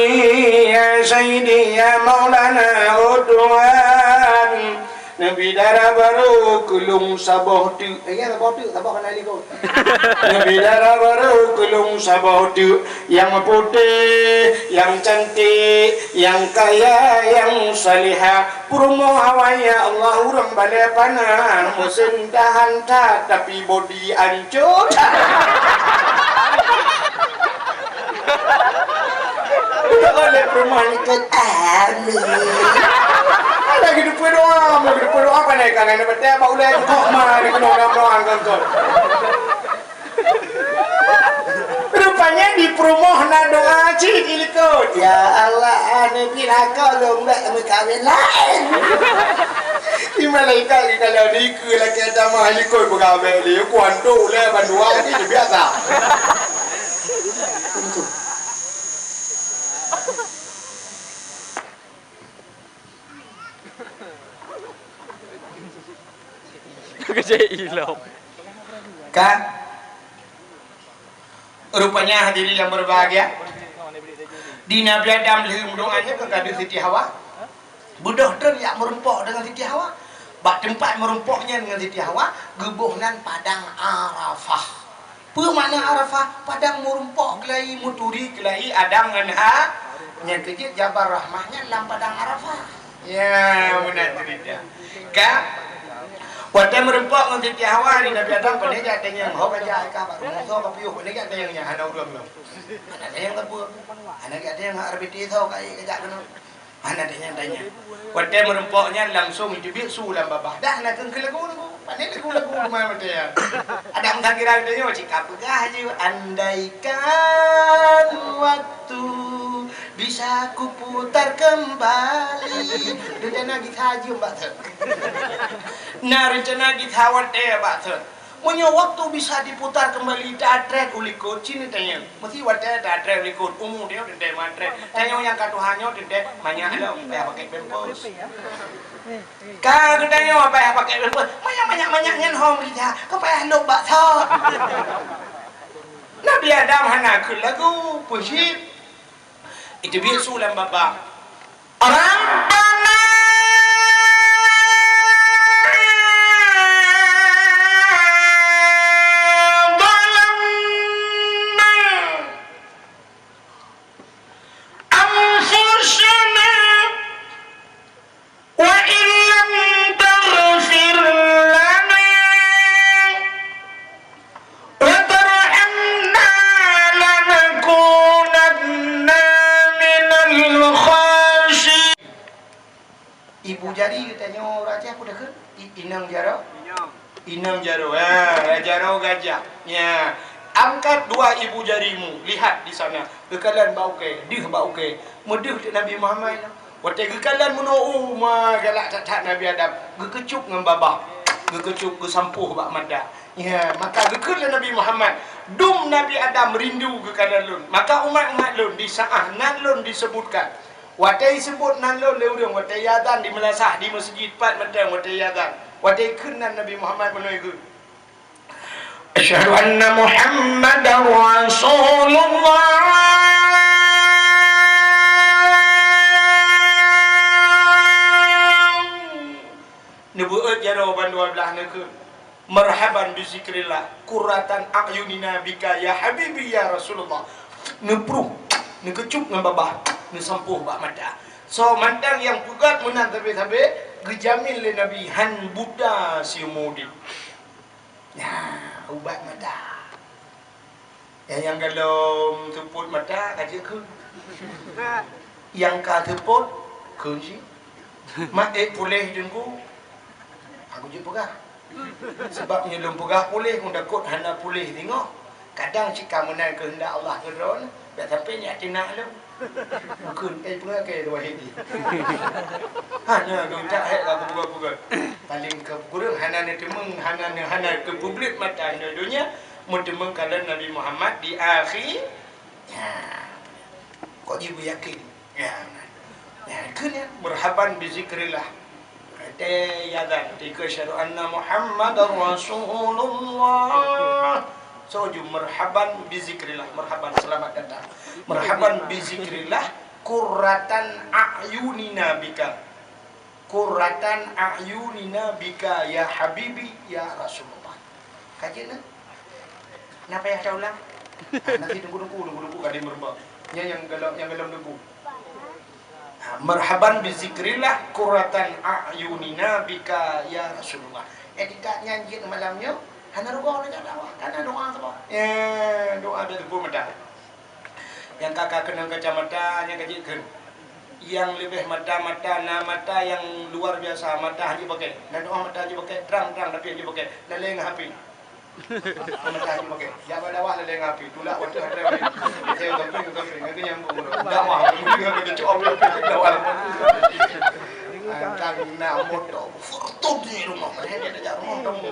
ya Sayyidi, ya Maulana, oh Tuhan. Neubi dara barô keu lôn saboh teuk. Eh, ya, saboh teuk, saboh kana likot. Neubi dara barô keu lôn saboh teuk, nyang putéh, nyang cantik, nyang kaya, nyang salihah. Peurumoh awai, ya Allah, ureueng balèe panan, meuseun tahan that, tapi bodi ancô that. Oleh peurumoh likot, amin. Lagi geupeudoa, lagi geupeudoa, pandai ka ngon batèe bak ulèe kok ma dikeunoe lam ruang kongkot. Rupanya di peurumoh na doa cit di likot. Ya Allah, aneuk pih lakoe lôn bèk meukawen laén. Di malaikat di kalau dikeue lakèe tamah likot beugabèk lé, kuantok lé bandua ni biasa. Kejai ilom. Kan? Rupanya hadirin yang berbahagia, di Nabi Adam lheueh meudoa nyan keu ka deuh Siti Hawa, beudôh treun jak meurumpok deungon Siti Hawa. Bak teumpat meurumpok nyan ngon Siti Hawa, geuboh nan Padang Arafah. Peue makna Arafah? Padang meurumpok keulayi, meuturi keulayi Adam ngon Ha-, nyan keuh jeuet Jabal Rahmah nyan lam Padang Arafah. Ya, meunan ceurita. Ka? Watèe meurumpok ngon Siti Hawa, di Nabi Adam, "Pane jak tanyong, ho ka jak ka bak rumoh soe ka piôh, pane jak tanyong nyan hana ureueng lom." Hana tanyong sapeue. Hana jak tanyong, "Hak R B T soe ka ék ka jak keunoe." Hana tanyong-tanyong. Watèe meurumpok nyan langsung jiteubiet su lam babah. Dah na keuh lagu-lagu. Pane lagu-lagu teuma watèe nyan. Adam ka kira geutanyoe cit ka peugah jih, "Andaikan waktu bisa kuputar kembali." Rencana gisa jeuem bak thon. Na rencana gisa watèe bak thon. Meunyoe waktu bisa diputar kembali, tatrét u likot, cit neutanyong. Meusti watèe tatrét u likot, umu tanyoe teuntèe meutrét. Tanyoe nyang ka tuha nyoe teuntèe manyak lom, payah pakai pampers. Ka geutanyoe payah pakai pampers. Manyak, manyak, manyak nyan hom gisa, ka payah lôb bak thon. Nabi Adam hana kheun lagu, peue cit. Iteubiet su lam babah. Rabbana zalamna anfusana wa in lam taghfir lana wa tarhamna lanakunanna minal khasirin. Tanyoe ureueng Aceh peue takheun? I-, inong jaroe? Inong. Inong jaroe. Ha, jaroe gajah. Ya. Angkat dua ibu jarimu, lihat di sana. Geukalon bak ukée, deuh bak ukée. Meudeuh teuk Nabi Muhammad. Watée geukalon meunoe, ma galak that-that Nabi Adam. Geukeucup ngon babah. Geukeucup, geusampôh bak mata. Ya, maka geukheun lé Nabi Muhammad, "Dum Nabi Adam rindu geukalon lôn. Maka umat-umat lôn di saah nan lôn disebutkan." Watée jiseubut nan lôn lé ureueng, watée jiazan di meulasah, di meuseujid, pat mantong watée jiazan. Watée jikheun nan Nabi Muhammad meunoe jikheun, "Asyhadu anna Muhammadar Rasulullah." Neubeuet jaroe bandua blaih neukheun, "Marhaban bi zikrillah, qurratan a'yunina bika ya habibi ya Rasulullah." Neupruh, neukeucup ngon babah, neusampôh bak mata. Soe mantong nyang peugét meunan sabe-sabe, geujamin lé Nabi hán buta siumu udeb. Nah, ubat mata. Nyang, nyang gohlom seupôt mata ka jeuet kheun. Nyang ka seupôt kheun cit. Mak ék puléh teungku. Aku jeuet peugah. Sabab nyoe lôn peugah puléh, ngon takot hana puléh singoh. Kadang cit ka meunan keuheundak Allah keudroe, dak sampai nyak tinak lôn. Bukon, eh, peungakai dua hedi. Hana geutak hek ka peugah-peugah. Paling keu kureueng hana neuteumeung, hana ne-, hana keu publik mata donya, meuteumeung kalon Nabi Muhammad di akhé. Ya. Kok jibeuyakin? Ya. Ya, kheun ya, marhaban bi zikrillah. Watée jiazan, teuka asyhadu anna Muhammadar Rasulullah. Soe jeuet marhaban bi zikrillah, marhaban, selamat datang. Marhaban bi zikrillah, qurratan a'yunina bika. Qurratan a'yunina bika ya habibi ya Rasulullah. Ka jeuet na? Na payah taulang? Ah, na si teungku-teungku, teungku-teungku ka di meurumpok. Nyan nyang gohlom, nyang gohlom teungku. Ha, marhaban bi zikrillah qurratan a'yunina bika ya Rasulullah. Etikat nyan jeuet malam nyoe, hana rugoe lagée dakwah, kana doa saboh. Ya, doa biasa pun meudah. Nyang ka, ka keunong kacamata, nyang ka jeuet kheun. Nyang leubeh mata-mata, na mata nyang luar biasa, mata hana jipakée. Na doa mata hana jipakée, trang-trang tapi hana jipakée. Lalée ngon H P. Mata hana jipakée. Jak bak dakwah lalée ngon H P. Tulak watée hana jipakée. Saya gamping, gamping. Ngon nyambung. Dakwah, ngon keucok H P, dakwah. Ah, kan na moto. Fortuner di rumoh. Padahai dia tak jak rumoh, kamu.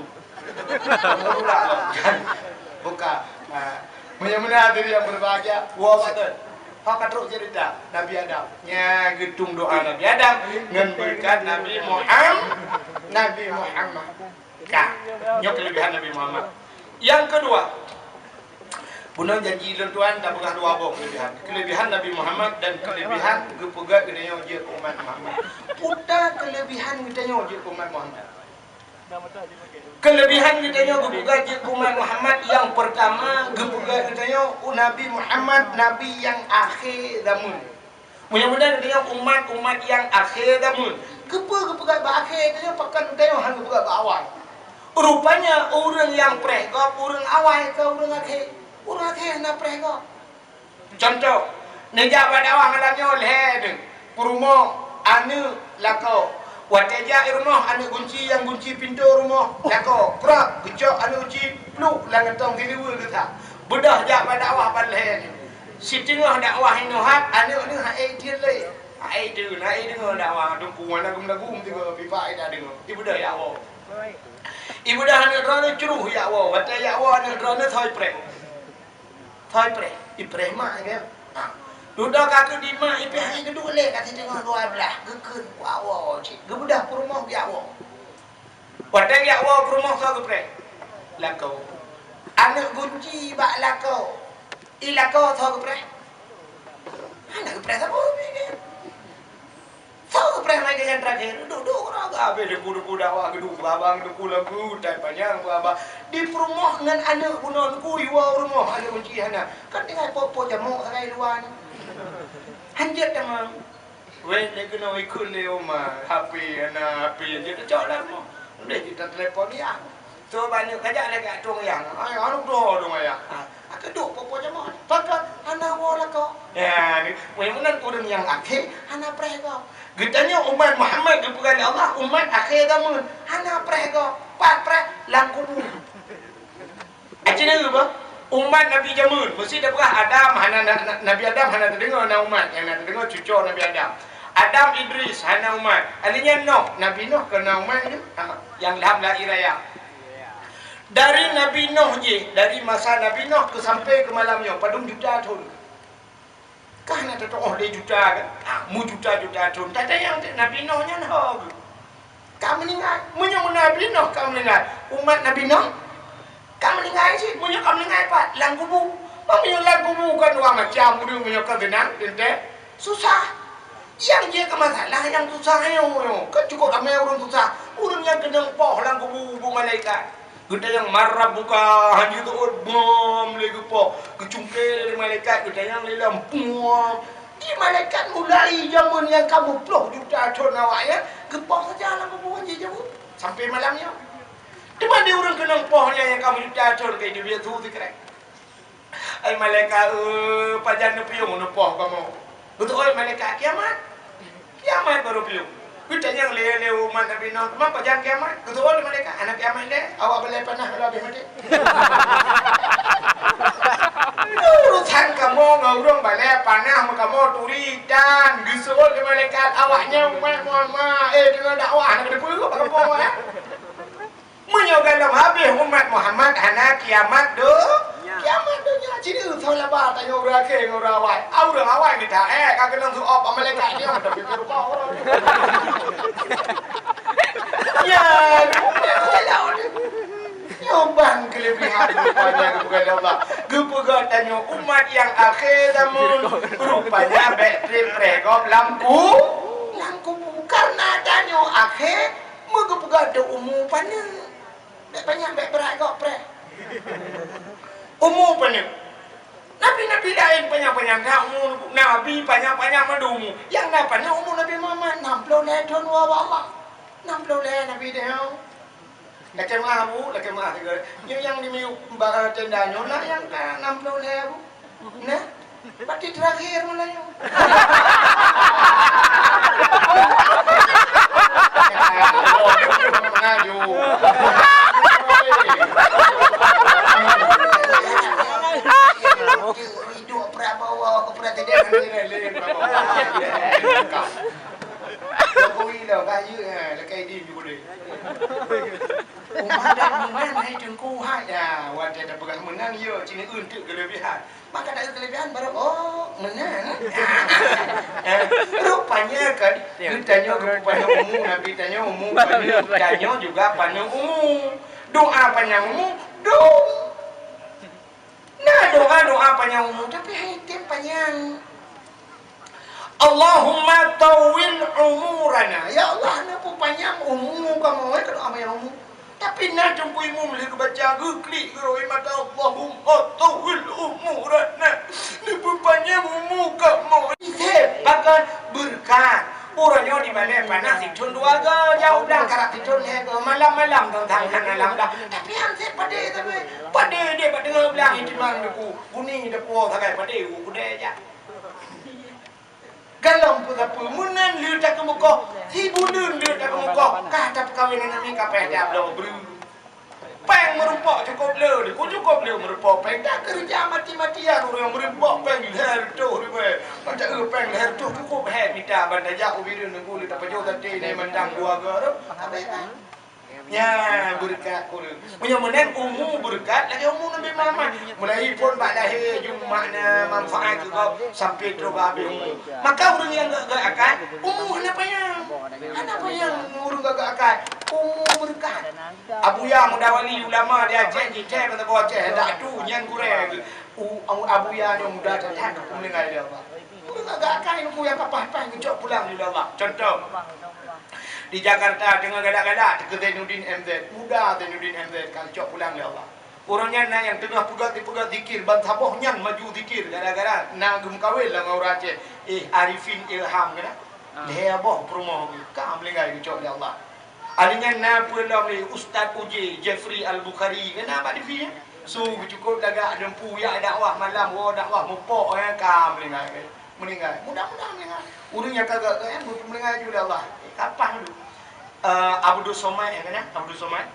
Buka. Ha. Meunyoe meunan hadirin yang berbahagia, wa batul. Ha, ka trok cerita Nabi Adam. Nya geutung doa Nabi Adam ngon beureukat Nabi Muham-, Nabi Muhammad. Ka. Nyoe kelebihan Nabi Muhammad. Yang kedua, bunoe janji lôn tuan tapeugah dua boh kelebihan. Kelebihan Nabi Muhammad dan kelebihan geupeugah geutanyoe jeuet umat Muhammad. Peue kelebihan geutanyoe jeuet umat Muhammad? Kelebihan geutanyoe geupeugah jeuet keu umat Muhammad, nyang peurtama geupeugah geutanyoe Nabi Muhammad, nabi nyang akhé zameun. Mudah-mudahan geutanyoe umat-umat nyang akhé zameun. Keupeue geupeugah bak akhé, geutanyoe pakon geutanyoe hana geupeugah bak awai? Rupanya ureuëng nyang preh gob ureuëng awai, kon ureuëng akhé. Ureuëng akhé hana preh gob. Cuntoh, neujak bak dakwah malam nyoe lhée deuh, peurumoh, aneuëk, lakoe. Watée jak i rumoh, aneuëk gunci nyang gunci pintoe rumoh, lakoe. Prab, geucok aneuëk gunci, pluek lam gantong sineue geusa. Beudôh jak bak dakwah ban lhée deuh. Siteungoh dakwah inoe hat, aneuëk neuh hana ék tiet lé. Hana ék deungoe, hana ék deungoe dakwah, teungku hana geumeulagu meusigoe, pipa hana deungoe. Ibeudôh jak woe. Ibeudôh aneuëk droeneuh cruh jak woe, watée jak woe aneuëk droeneuh soi preh. Soi preh, ipreh mak nyan. Ha. Dudoe ka keu di mak, ipreh hana geuduek lé, ka siteungoh dua blaih, geukheun, "Wa, wa, wa," cit. Geubeudôh peurumoh geujak woe. Watée geujak woe peurumoh soe geupreh? Lakoe. Aneuëk gunci bak lakoe. I lakoe soe geupreh? Hana geupreh saboh pih. Soe geupreh mai keu nyang terakhir? Duek-duek keudroe geuhabéh deungon-deungon dakwah geuduek bak abang, deungon lagu tai panyang bak abang. Di peurumoh ngon aneuëk bunoe neukui woe u rumoh, aneuëk gunci hana. Kan tinggai po-po jamok sagai luwa nyoe. Hanjeuet tamong. Wéh, lé keunoe ikheun lé oma, H P hana, H P jeuet tacok lam rumoh. Udeh jeuet tatelepon yah. Soe bak aneuëk, "Kajak lagak tueng yah." "Ai, anu doh dong ayah." Ah, Keuduek po-po jamaah. Pakon hana woe lakoe. Ya, ni, meunan ureuëng nyang akhé hana preh gob. Geutanyoe umat Muhammad geupeugah lé Allah, umat akhé zaman. Hana preh gob. Pat preh? Lam kubu. Aci deungoe bah, umat Nabi jameun, meusi tapeugah Adam hana na, na, Nabi Adam hana teudeungoe na umat, nyang na teudeungoe cucoe Nabi Adam. Adam Idris hana umat. Alèh nyan Noh, Nabi Noh kon na umat nyoe. Ha, nyang lam lahé raya. Dari Nabi Noh jih, dari masa Nabi Noh keu sampai keu malam nyoe, padum juta thon. Ka hana tatuoh lé juta kan? Ha, meujuta-juta thon. Tatanyong teuk Nabi Noh nyan ho geuh. Ka meuninggai. Meunyoe Nabi Noh ka meuninggai, umat Nabi Noh ka meuninggai cit. Meunyoe ka meuninggai pat, lam kubu. Meunyoe lam kubu kan dua macam ureuëng, meunyoe ka seunang, teuntèe susah. Nyang jeuet keu masalah nyang susah nyoe, nyoe. Kan cukôp ramé ureuëng susah. Ureuëng nyang keunong poh lam kubu, bu malaikat. Geutanyong, "Man rabbuka?" Hana jiteuôt, bom lé geupoh. Geucungké lé malaikat, geutanyong lé lom, bom. Di malaikat mulai jameun nyang ka meuploh juta thon awaknyan, geupoh saja lam kubu jijaweueb sampai malam nyoe. Teuma di ureuëng keunong poh nyan nyang ka meujuta thon ka jiteubiet su sikrek. Hai malaikat, eh, pajan neupiôh neupoh kamoe? Beutôi malaikat, kiamat. Kiamat baru piôh. Geutanyong lé, lé umat Nabi Nuh, "Ma pajan kiamat?" Geutôi malaikat, "Hana kiamat lé, awak balèe panah ka habéh maté." Urusan kamoe ngon ureuëng balèe panah meukamoe turi tan. Geuseuôt lé malaikat, "Awaknyan umat Muhammad, eh, teungoh dakwah hana geuteupeue bak kamoe, eh." Meunyoe gohlom habéh umat Muhammad, hana kiamat do-, kiamat donya. Cit soe laba tanyoe ureuëng akhé ngon ureuëng awai. Ah, ureuëng awai mita, eh, ka keunong su-op malaikat nyoe, tapi rupa ureuëng. Ya, nyoe ban keulebihan rupanya geupeugah lé Allah. Geupeugah tanyoe umat nyang akhé zaman, rupanya bèk trép preh gob lam ku-, lam kubu. Karena tanyoe akhé, meugeupeugah teu umu paneuk. Bèk panyang, bèk brat gob preh. Umu paneuk. Nabi-nabi laén panyang-panyang that umu, nabi panyang-panyang mandum umu. Nyang na paneuk umu Nabi Muhammad, nam ploh lhèe thon woe bak Allah. Nam ploh lhèe Nabi teuh. Lakèe meu'ah, Bu, lakèe meu'ah sigoe. Nyoe nyang di miyueb bara tenda nyoe na nyang ka nam ploh lhèe, Bu. Nah, berarti terakhir Melayu. Mengaju. Hidup Prabowo, Presiden Prabowo. Jokowi lah, kayu, eh, lekai di juga deh. Umat dah meunan hai Teungku hai. Ya, watèe tapeugah meunan, ya, cini untuk kelebihan. Maka dari kelebihan baru, oh, meunan. Eh, rupanya kan, geutanyoe geupeupanyang umu, Nabi tanyoe umu, paneuk, tanyoe juga paneuk umu. Doa panyang umu, dum. Na doa-doa panyang umu, tapi hai tem panyang. Allahumma tawwil umurana. Ya Allah, neupeupanyang umu kamoe, ka doa panyang umu. Tapi na Teungku Imum lheueh geubaca, geuklik geurôi mata, "Allahumma tawwil umurana." Neupeupanyang umu kamoe. Isep, bahkan beureukat. Uroe nyoe di balèe panah sithon dua go, jak u blang karab sithon lhèe go, malam-malam teuntang hana lam dah. Tapi han sép padé sabe. Padé deh bak teungoh blang itimang deuk u. Guni deuk u sagai padé u kudée jak. Galom peusapeue meunan lé takeumeukoh, sibuleuen lé takeumeukoh, ka tapeukawen aneuk miet ka payah tiab bloe breuh. Péng meurumpok cukôp le, dikeu cukôp le meurumpok péng. Takeureuja mati-matian ureuëng meurumpok péng lhèe reutôh ribèe. Mantong, eh, péng lhèe reutôh cukôp hèk mita ban tajak u Bireuen Teungku lé tapajoh saté nyan mantong dua go rot. Habéh péng. Nyan beureukat ureuëng. Meunyoe meunan umu beureukat lagèe umu Nabi Muhammad. Mulai phon bak lahé jeuet makna manfaat keu gob sampai trok bak habéh umu. Maka ureuëng nyang gak-gak akai, umu hana panyang. Hana panyang ureuëng gak-gak akai. Umu beureukat. Abuya Muda Wali, ulama di Aceh, di Aceh, mata bawah Aceh, dak tu nyan gurèe. U-, Abuya nyoe muda that-that, meuninggai lé Allah. Ureuëng gak-gak akai nunggu nyang kapah-pah geucok pulang lé Allah. Contoh, di Jakarta teungoh galak-galak teuka Zainuddin M Z, muda Zainuddin M Z ka geucok pulang lé Allah. Ureuëng nyan na nyang teungoh peugah-peugah zikir, ban saboh nyan maju zikir gara-gara na geumeukawen lam ureuëng Aceh. Eh, Arifin Ilham keunan. Lhèe boh peurumoh ka meuninggai geucok lé Allah. Alèh nyan na peue lom lé Ustaz Uje, Jeffrey Al-Bukhari, keunan bak T V, ya? Su cukup lagak lempu yak dakwah malam, woe dakwah mupok, eh, ka meuninggai. Meuninggai. Mudah-mudahan meuninggai. Ureueng nyang ka gak-gak, eh, meuninggai ju lé Allah. Eh, kapah dulu. Eh, Abdul Somad, eh, kan, ya? Abdul Somad.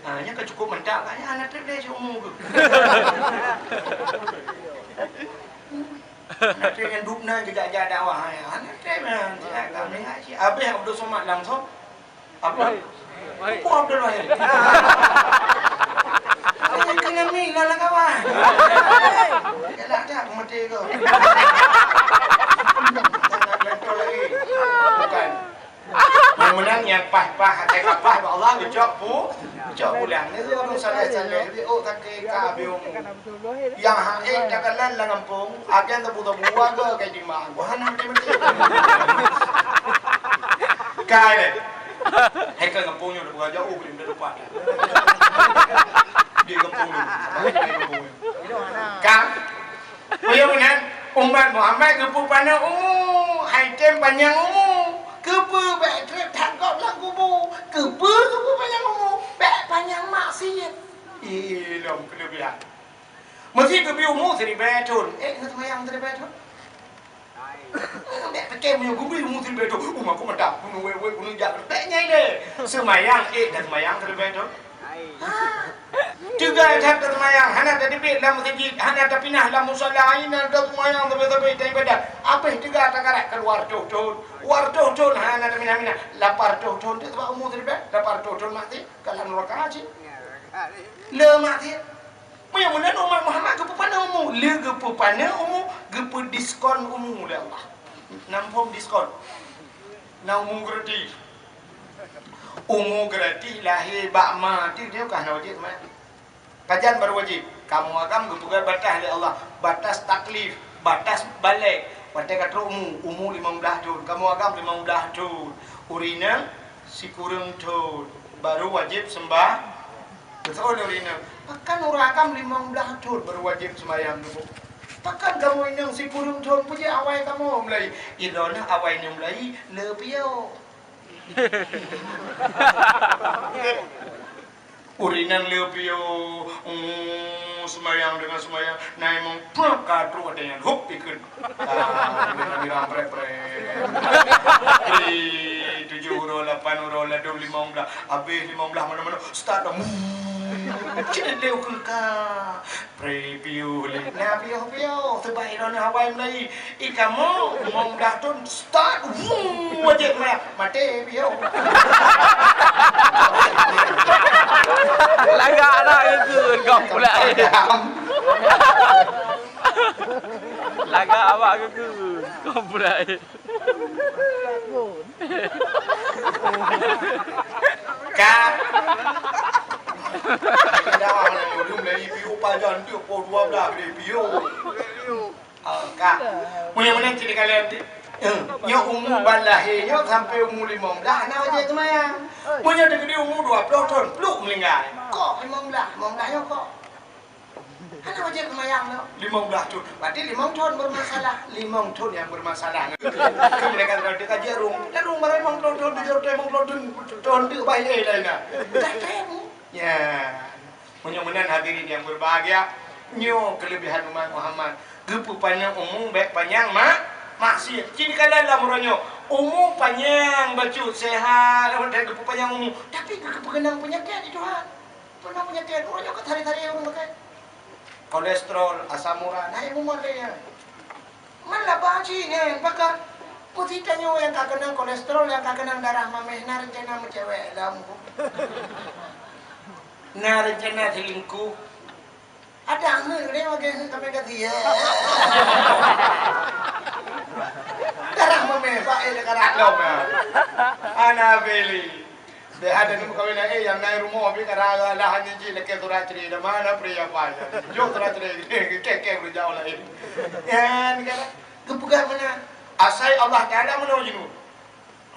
Ah, nyan ka cukup mantap kan, ya? Hana trép lé siumu geuh. Hana trép nyan dub na geujak-jak dakwah, ya. Hana trép nyan. Ya, ka meuninggai cit. Abéh Abdul Somad langsung. Abdul? Wahid. Wahid. Bukan Abdul Wahid. Ada yang kena mik lah, lah, kawan. Galak dah aku mati tu. Jangan betul lagi. Bukan. Yang menang yang pah-pah, hati kapah, Allah geucok pu-, geucok pulang. Ni tu orang saleh-saleh, dia, oh, tak ke ka habis umur. Nyang hana takalon lam gampông, akan tabu-tabu warga kai timang. Wah, hana mati-mati. Kai lé. Hai ka gampông nyoe, dah buka jauh, boleh minta tempat. Di gampông ni. Di gampông ni. Ka. Peue meunan, umat Muhammad geupeupaneuk umu, hai tem panyang umu. Keupeue bèk trép that gob lam kubu? Keupeue geupeupaneuk umu? Bèk panyang maksiet. Ilom keuleubihan. Meusé geubri umu siribèe thon, eh, na seumayang siribèe thon? Bèk pike meunyoe geubri umu siribèe thon, umu aku mantap, bunoe wèt-wèt, bunoe jak. Bèk nyan lé. Seumayang, eh, na seumayang siribèe thon? Ha? Teuga that taseumayang, hana tateubiet lam meuseujid, hana tapinah lam musala, inan taseumayang sabe-sabe taibadat. Abéh teuga takarat keuluwa reutôh thon, dua reutôh thon hana tapinah-pinah, lapan reutôh thon teuk sabab umu siribèe, lapan reutôh thon maté. Ka lam neuraka cit. Le maté. Meunyoe meunan umat Muhammad geupeupaneuk umu, le geupeupaneuk umu, geupeudiskon umu lé Allah. Nam phom diskon. Na umu gratis. Umu gratis lahé bak ma teuh nyoe ka hana wajéb mat. Pajan baru wajéb? Kamoe agam geupeugah batas lé Allah, batas taklif, batas balek. Watèe ka trok umu, umu limong blaih thon, kamoe agam limong blaih thon. Ureueng inong sikureueng thon, baru wajéb seumbah-, Beutôi lé ureueng inong. Pakon ureueng agam limong blaih thon baru wajéb seumayang suboh? Pakon kamoe inong sikureueng thon, peue jeuet awai kamoe mulai? Droeneuh awai nyoe mulai, le piôh. Ureueng inong le piôh, oh, seumayang deungon seumayang, na imum prak ka trok watèe nyan, hop, ikheun. Ah, bira-bira prèt-prèt. Di tujoh uroe, lapan uroe, ladôm limong blaih. Abéh limong blaih manoe-manoe, start dah. Cit lé ukeue ka. Pré piôh lé. Nah, piôh-piôh. Seubab droeneuh awai mulai. I kamoe, limong blaih thon, start. Wuu, wajéb meunan. Maté piôh. Lagak dah ikheun kau pulai. Lagak awak keu keu. Kau pulai. Ka. Dah, belum dari piôh pajan tu, pukul dua belas dari piôh. Ah, ka. Punya mana cili kalian tu? Eh, nyoe umu ban lahé nyoe sampai umu limong blaih, na wajéb seumayang. Punya deugede umu dua ploh thon, pluk meuninggai. Kok limong blaih, limong blaih nyoe kok. Hana wajéb seumayang nyoe. Limong blaih thon. Berarti limong thon bermasalah. Limong thon yang bermasalah. Kan mereka sudah dekat jarum. Jarum baru limong ploh thon, tujoh ploh, limong ploh thon, thon tu baik eh lain dah. Dah tahu. Ya. Meunyoe meunan hadirin yang berbahagia, nyoe kelebihan umat Muhammad. Geupeupanjang umu bèk panyang ma-, maksiat. Cit kala lam uroe nyoe, umu panyang bacut, sehat, dan geupeupanjang umu. Tapi geupeukeunong peunyakét di Tuhan. Peukeunong peunyakét, uroe nyoe ka tari-tari ureueng pakai. Kolesterol, asam urat, naik umur dia. Man laba cit nyan, pakon? Peue tanyoe nyang ka keunong kolesterol, nyang ka keunong darah mamèh, na rencana meucewek lam. Na rencana selingkuh. Ada aneuk dia makai aneuk sampai ka siap. Darah mamèh, baik dia ka ralom ya. Ana beli. Deh, ada ni meukawen, eh, nyang na rumoh pih ka rara dah nyan cit lakèe surat cerai dah, mana pria apa ya. Jok surat cerai, kèe-kèe beureujaoh laén. Nyan kan, geupeugah meunan. Asai Allah Taala meunoe jinoe.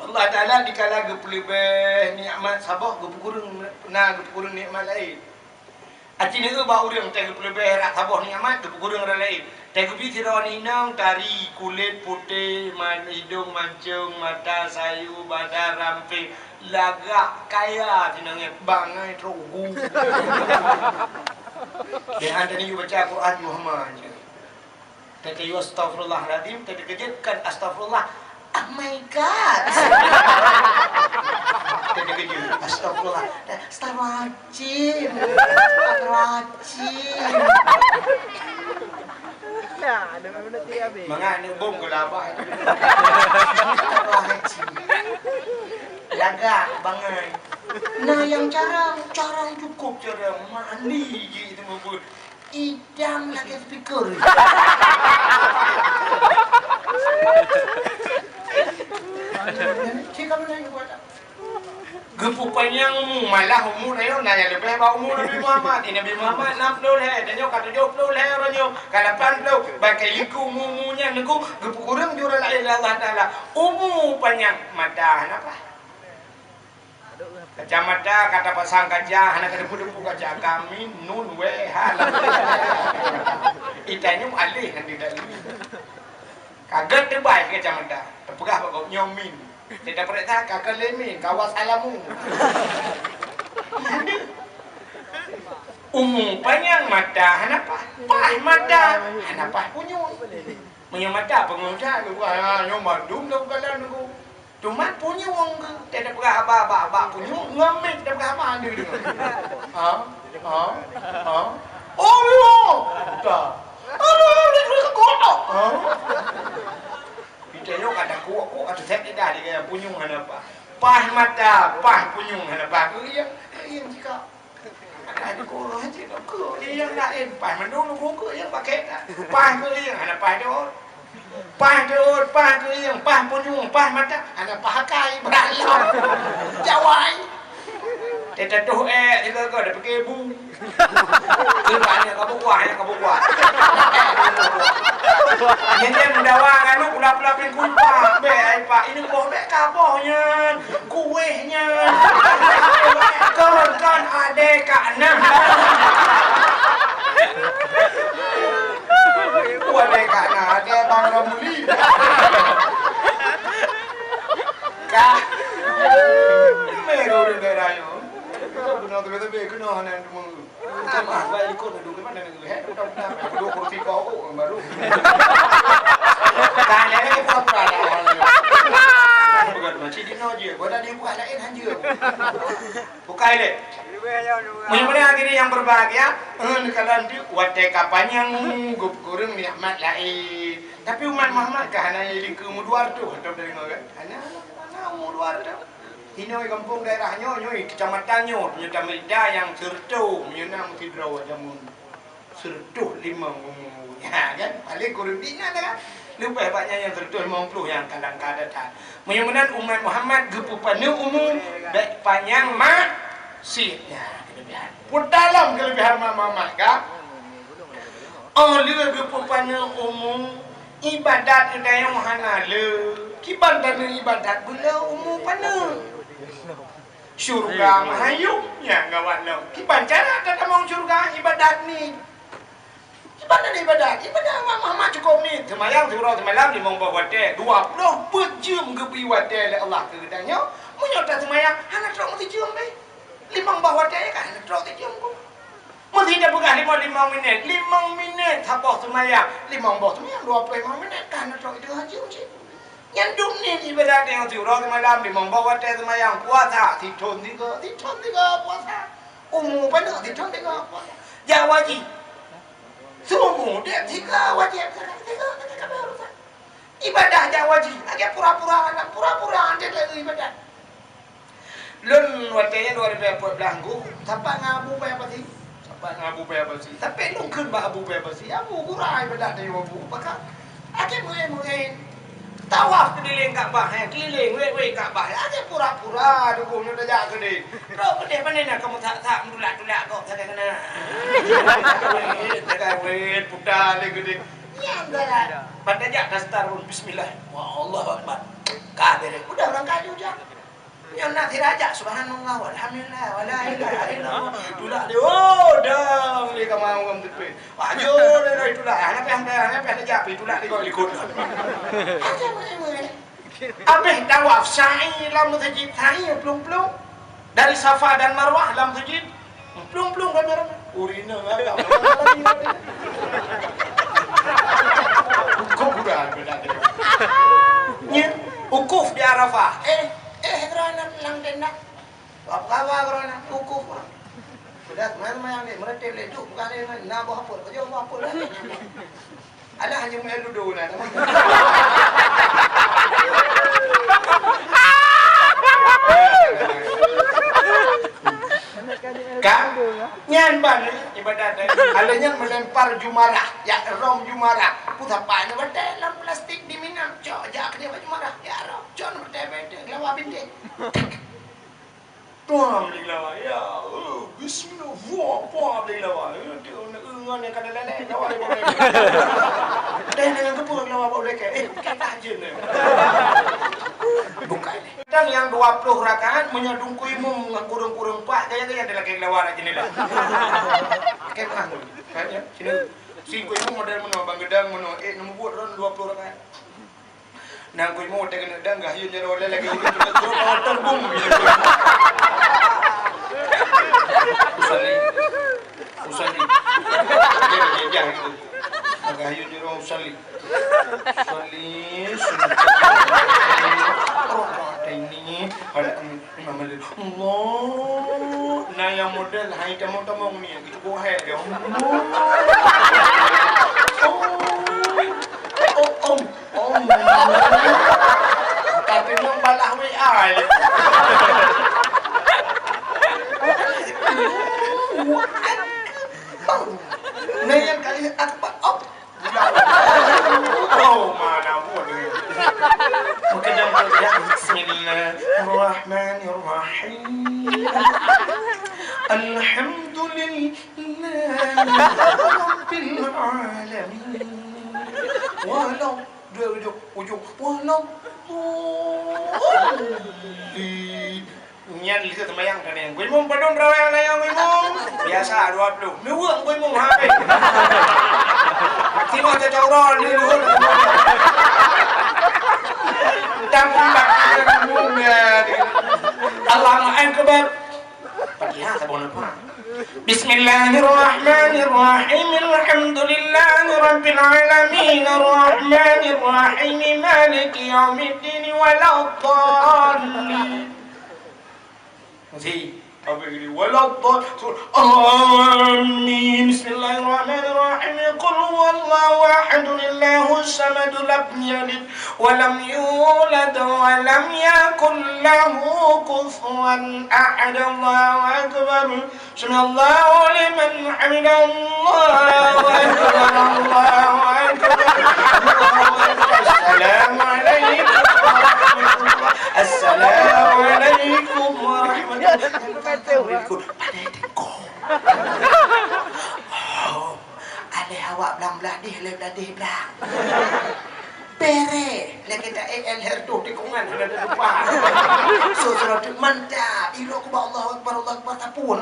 Allah Taala dikala geupeuleubeh nikmat saboh, geupeukureueng, na geupeukureueng nikmat laén. Aci neueu bak ureueng teuh geupeuleubeh rot saboh nikmat, geupeukureueng rot laén. Teuh geubri sidroe inong tari, kulét putéh, man-, idong mancong, mata sayu, badan rampé, lagak kaya, sinong nyan bangai trok ugu. Biasa tadi yue baca Quran, yue hama je. Tadi yue astagfirullahalazim, tadi keujeuet kan astagfirullah. Oh my God. Tadi keujeuet astagfirullah. Astagfirullahalazim. Astagfirullahalazim. Nah, ada mana tu habis? Mangat ni bom ke labah. Astagfirullahalazim. Lagak bangai. Nah, yang carang, carang cukup carang. Mandi je itu mabuk. Idang lagèe speaker. Cik, kamu nanya buat apa? Geupeu panyang umu, malah umu tanyoe na nyang leubeh bak umu Nabi Muhammad. Di Nabi Muhammad enam puluh lhèe, tanyoe ka tujoh puluh lhèe uroe nyoe, ka lapan puluh. Bak kali ku umu-umu nyan nunggu geupeu kureueng jurang laén lé Allah Taala. Umu panyang mata hana paih. Kacamata ka tapasang kaca, hana ka deupeu-deupeu kaca. Ka mim, nun, wee, ha, lam. Itanyoe aleh hana dalil. Ka gèt teubai kacamata. Tapeugah bak gobnyoe mim. Teupeuriksa ka keu lé mim, ka wassalamu. Umu panyang mata hana paih, paih mata hana paih punyueng. Meunyoe mata peungeut that, ha, nyoe mandum lam galan nunggu. Teuma punyueng geuh, teupeugah haba bak, bak punyueng, ngon mik teupeugah haba, hana deungoe. Ha? Ha? Ha? Oh, yo! Buta. Aduh, dia terus kuat. Ha? Kita nyoe kata kuat, kuat, kata saya tidak ada gaya punyueng hana paih. Paih mata, paih punyueng hana paih. Keu iya, keu iya jika. Ada di guru aja, keu iya laén. Paih mandum guru keu iya pakai tak? Paih keu iya, hana paih dot. Paih dot, paih keu iya, paih punyueng, paih mata, hana pakai, beralong. Jawai. Teutoh eh, tiga kau dah pakai bu. Ibaratnya kabuah, ya kabuah. Nyan, nyan mendawa nganu pula-pula pingkui pak. Bek ai pak, ini boh bek kaboh nyan. Kueh nyan. Kon, kon ade kak nah. Ade kak nah, ade bang Ramli. Kah. Meru di daerah yo. Benar tu betul kena hana dua. Tambah, dua ikut, dua ke mana, dua, eh? Dua, dua, dua, dua kursi kau, oh, baru. Tanya lagi pura-pura dah. Bukan macam di no je. Gua dah dibuat lain aja. Bukai le. Meunyoe akhirnya yang berbahagia, eh, kalau nanti watèe ka panyang, geupeugureueng nikmat lain. Tapi umat Muhammad ka hana likeu umur dua ratus atau dari mana? Hana, hana umur dua ratus. Inoe gampông daerah nyoe, nyoe kecamatan nyoe, nyoe tameurintah nyang sireutôh, meunyoe na meusidroe jameun sireutôh limong umu. Ya kan? Paling kureueng di nyan kan? Leubeh banyak nyang sireutôh limong puluh nyang kadang ka datang. Meunyoe meunan umat Muhammad geupeupaneuk umu, bèk panyang maksiat. Nyan keulebihan. Peutalom keulebihan umat Muhammad kan? Oh lheueh geupeupaneuk umu, ibadat geutanyoe hana le. Kiban taneuk ibadat beuleu umu paneuk. Syurga meuhayom nyang gawat lom. Kiban cara tatamong syurga ibadat ni. Kiban taneuk ibadat, ibadat Muhammad cukôp ni. Seumayang siuroe seumalam limong boh watèe, dua ploh peuet jeuem geubri watèe lé Allah keu geutanyoe. Meunyoe taseumayang hana trok meusijeuem beh. Limong boh watèe kan hana trok sijeuem ku. Meusti tapeugah limong, limong minèt, limong minèt saboh seumayang, limong boh seumayang dua ploh limong minèt, ka na trok itu haji uji. Nyan dum ni ibadat nyang siuroe seumalam, limong boh watèe seumayang, puasa sithon tiga, sithon tiga puasa. Umu paneuk sithon tiga puasa. Jak haji. Seumu dek tiga wajib, tiga, tiga, tiga, tiga, tiga. Ibadah jak haji, lagèe pura-pura aneuk, pura-pura aneuk lagèe ibadah. Lôn watèe nyan dua ribu empat belas nggu, sapat ngon Abu Paya Pasi. Sapat ngon Abu Paya Pasi. Tapi lôn kheun bak Abu Paya Pasi, "Abu, gura ibadah dari Abu, pakon akhé meu'en-meu'en. Tawaf keulileng Ka'bah, eh, keulileng wèt-wèt Ka'bah, eh, akhé pura-pura dukung nyoe tajak keudeh. Droe keudeh pane na kamoe sak-sak meutulak-tulak kok sagai keunan." Wèt, sagai wèt, puta lé keudeh. Nyan galak. Ban tajak daftar pun, bismillah. Wah, Allahu Akbar. Ka beureh. Udah ureueng kayu jak. Nyang na sira jak, subhanallah, walhamdulillah, wala ilaha illallah. Tulak dia, oh, dang, dia ka mau ngam tepi. Wah, jo, dia, dia, tulak. Hana payah, hana payah, hana payah jak, pi tulak dia kau ikut. Aja, mana, mana. Habis tawaf, sa'i lam masjid, sa'i plung-plung. Dari Safa dan Marwah lam masjid. Plueng-plueng kan barang. Urina agak. Kuburan beda dia. Nya, wukuf di Arafah. Eh, eh, kerana lang tenda. Apa kabar kerana wukuf? Pedas mana yang dia meretel le duk bukan dia na boh apa. Kau jawab apa lah. Alah, hanya main ludo na. Kan? Nyan ban ibadat. Ada nyan melempar jumarah, ya rom jumarah. Pusapa ni betul dalam plastik di Minang. Cok jak ke dia jumarah. Ya rom. Cok betul betul lawa bintik. Tuang beli lawa. Ya, eh, bismillah. Wah, wah beli lawa. Eh, dia nak ngan yang kada lelek lawa dia boleh. Dah dengan kepung lawa boleh ke? Eh, kita aja ni. Bukan. Dan yang dua puluh rakaat menyadung kuimum dengan kurung-kurung empat gaya-gaya dia lagi lawa nak jendela. Kemah. Kan ya? Sini. Si kuimum model mana? Bang Gedang mana? Eh, nombor buat orang dua puluh rakaat. Nang kuimum teuh keuneuk dang gah yue jaroe lagi ureueng cuma jroh motor bum. Usalli. Usalli. Dia, dia, dia, dia. Gah yue jaroe usalli. Usalli, sunat. Roh ini. Ada Imam Malik, Allah. Nah, yang model hai tamong-tamong ni, gitu, kok hai dia. Allah. Oh. Oh, oh, oh. Tapi memang balah W A ni. Nah, yang kali akbar. Oh. Oh, mana boleh. Mungkin yang boleh. Bismillahirrahmanirrahim. Alhamdulillahi rabbil alamin. Walau, dua ujung, ujung. Walau. Nyan lheueh seumayang ka nyan. Gui mum padum rawai nyan gui mum? Biasa dua puluh. Neuweuek gui mum habéh. Tiba teucok uroe di luhur. Entah pun bak gui mum ya. Allahu Akbar. Fatihah saboh leupah. Bismillahirrahmanirrahim. Alhamdulillahi rabbil alamin. Arrahmanirrahim. Maliki yaumiddin. Waladdallin. Masih. Apa ini? Waladdallin. Amin. Bismillahirrahmanirrahim. Qul huwallahu ahad. Allahus samad. Lam yalid wa lam yulad wa lam yakul lahu kufuwan ahad. Allahu akbar. Sami'allahu liman hamidah. Allahu akbar. Allahu akbar. Assalamualaikum warahmatullahi. Assalamualaikum warahmatullahi wabarakatuh. Pada tengok. Oh, aleh awak blang bladeh, aleh bladeh blang. Bere, lagèe ta E L Herto tikungan hana teutupa. So, surat mantap. Iro ku ba Allahu Akbar, Allahu Akbar, tapun.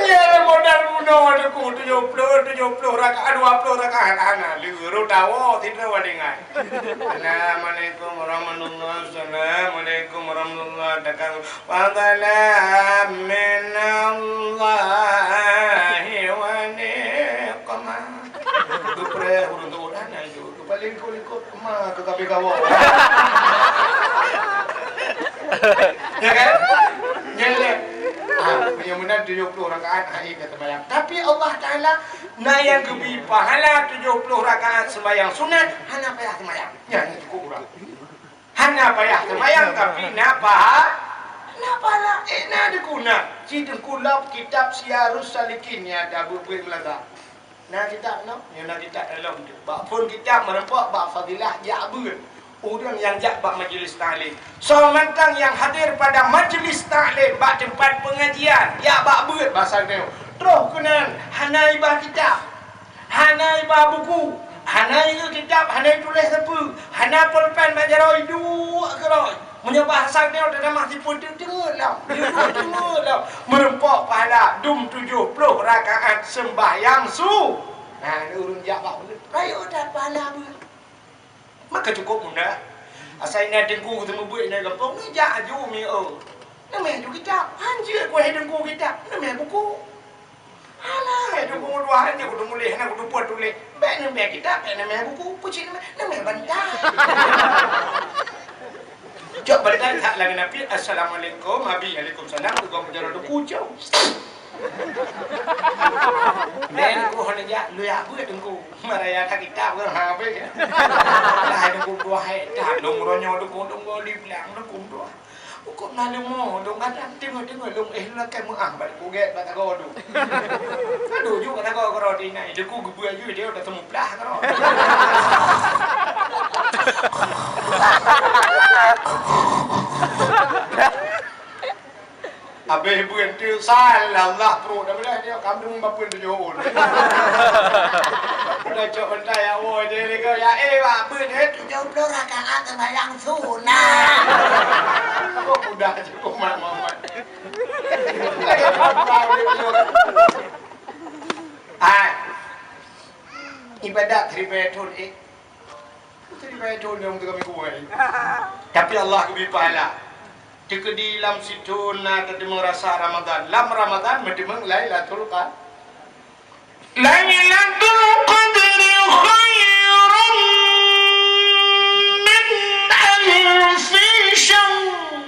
Iya, modal bunoe aku tujuh puluh, tujuh puluh rakaat, dua puluh rakaat. Hana, leuh, ro tawo, tidak wadengai. Assalamualaikum warahmatullahi wabarakatuh. Assalamualaikum warahmatullahi wabarakatuh. Fadlan minallahi wa ni'mah. Geupréh ureueng tuha na itu. Geupalingkot-lingkot ma keu kabeh kawa. Ya kan? Nyan lé. Ah, meunyoe meunan tujoh ploh rakaat, ha, ka teumayang. Tapi Allah Taala na nyang geubri pahala tujoh ploh rakaat seumayang sunat, hana payah seumayang. Nyan cukôp ureueng. Hana payah seumayang, tapi na paha-, na pahala. Eh, na dikeue na. Ci teungku lop kitab Siyarus Salikin nyang ada buet-buet meulaga. Na kitab nyoe? Nyoe na kitab dalam tu. Bak phon kitab meureumpok bak fadilah jak beuet. Ureueng nyang jak bak majlis taklim. Soe mantong nyang hadir pada majlis taklim bak teumpat pengajian, jak bak beuet basa nyoe. Troh keunan hana iba kitab. Hana iba buku, hana ieu kitab, hana ituléh sapeue, hana pulpen bak jaroe, iduek keudroe. Meunyoe bahasa nyoe teutamah sipeuet teungeut lom, teungeut lom. Meureumpok pahala dum tujoh ploh rakaat seumbahyang su-, nah, ureueng jak bak beuet, rayeuk that pahala beuet. Maka cukup mudah. Asai na teungku geuteumeubeuet na gampông, neujak aju mi, oh. Neumè aju kitab. Han jeuet ku hai teungku kitab, neumè buku. Alah, hai teungku meutuah, hana kuteumuléh, hana kuteupue tuléh. Bèk neumè kitab, bèk neumè buku, peucit neumè, neumè bantai. Cok bantai that lagèe Nabi, "Assalamualaikum, Abi." "Waalaikumsalam." Teugong jaroe teungku, cok. Meunan ku hana jak, lu jak beuet teungku. Maraya that kitab ke, ha, beuet. Lah, teungku dua hai, that lôn ronyo teungku, teungku di blang teungku dua. Ukum na leumo, lôn kadang teungoh-teungoh lôn, eh, lôn lakèe meu'ah bak kugèt bak tagoe lôn. Aduh, ju bak tagoe keudroe tinai, teungku geubeuet ju, dia udah teumuplah keudroe. Abéh beuet tu, salah pruet dah belah dia, kandung bapun tujoh ôn. Udah cok bantai awak je, dia kata, "Ya, eh, Pak, beuet, eh, tujoh ploh rakaat sembahyang sunat." Kok udah cukup mat-mat. Hai. Ibadat ribèe thôn, eh. Jadi, baik thôn nyang teuka minggu ai. Tapi Allah geubri pahala. Teukeudi lam sithôn na teudeungoe rasa Ramadan. Lam Ramadan meudeungoe Lailatul Qadar. Lailatul Qadri khairum min alfi syahr.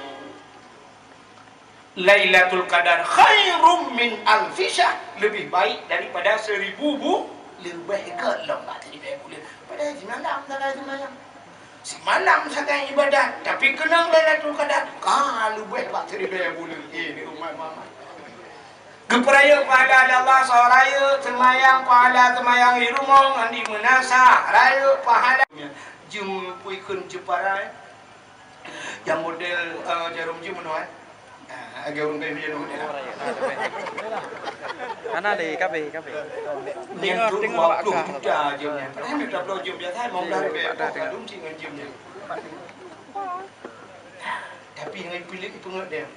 Lailatul Qadar khairum min alfi syahr, lebih baik daripada seribu bu-, leubeh gèt lom bak siribèe buleuen. Padahai simalam sagai seumayang. Simalam sagai ibadat, tapi keunong Lailatul Qadar ka leubeh bak siribèe buleuen. Eh, ni umat Muhammad. Geupeurayeuk pahala lé Allah, soe rayeuk seumayang, pahala seumayang di rumoh ngon di meunasah, rayeuk pahala. Jeuem pui kheun ceuparai. Nyang model, eh, jarum jih meunoe, eh. Ah, lagèe ureueng kaya hujan model. Hana lé, kabeh, kabeh. Nyan tu dua puluh juta jeuem nyan. Padahai mita bloe jeuem biasa, lima belas ribèe. Kok kadum cit ngon jeuem nyan. Tapi ngon piléh peungeut dia.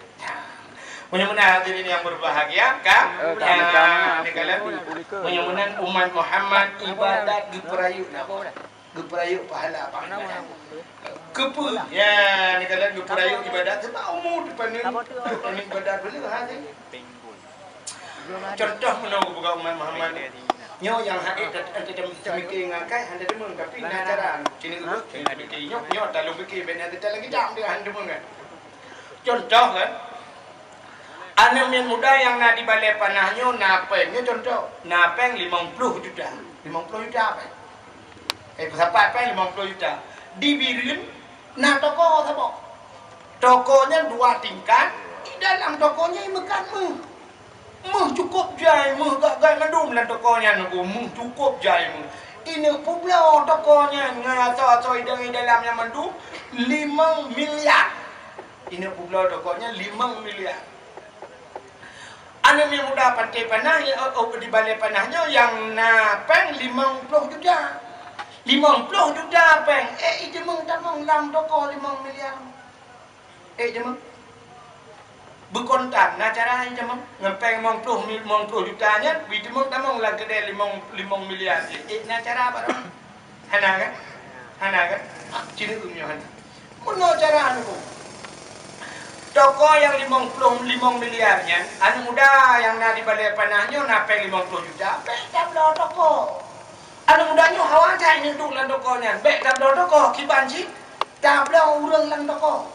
Meunyoe meunan hadirin yang berbahagia, kan? Eh, kami, kami. Ni kalian. Meunyoe meunan umat Muhammad ibadat geupeurayeuk. Geupeurayeuk pahala bak ibadat. Keupeue? Ya, ni kalian geupeurayeuk ibadat sebab umu dipaneuk. Paneuk ibadat dulu, ha, ni. Contoh meunoe geupeugah umat Muhammad. Nyoe nyang hana teumiké ngakai hana deungon, tapi na cara. Sini urut, sini teumiké. Nyoe, nyoe talong piké, bèk na teuta lagi jam dia hana deungon kan. Contoh kan. Aneuk miet muda nyang na di Balai Panah nyoe na péng, nyoe contoh, na péng limong ploh juta. Limong ploh juta péng. Eh, peusapat péng limong ploh juta. Di Bireuen na toko saboh. Toko nyan dua tingkat, di dalam toko nyan meukat meuh. Meuh cukôp jai, meuh gak-gak mandum lam toko nyan, meuh cukôp jai meuh. Ineuk peubloe toko nyan ngon asoe-asoe idong di dalam nyan mandum limong miliar. Ineuk peubloe toko nyan limong miliar. Aneuk miet muda Pantai Panah, ya, oh, oh, di Balai Panah nyoe nyang na péng limong ploh juta. Limong ploh juta péng, eh, ijeumeung tamong lam toko limong miliar. Eh, jeumeung. Beukontan, na cara ijeumeung. Ngon péng limong ploh mi-, limong ploh juta nyan, ijeumeung tamong lam keudè limong, limong miliar jih. Eh, na cara barô. Hana kan? Hana kan? Ah, cina ureueng nyoe hana. Meunoe cara nyoe. Toko nyang limong ploh limong miliar nyan, aneuk muda nyang na di Balai Panah nyoe na péng limong ploh juta, bèk tabloe toko. Aneuk muda nyoe hawa that nyoe duek lam toko nyan, bèk tabloe toko, kiban cit tabloe ureueng lam toko.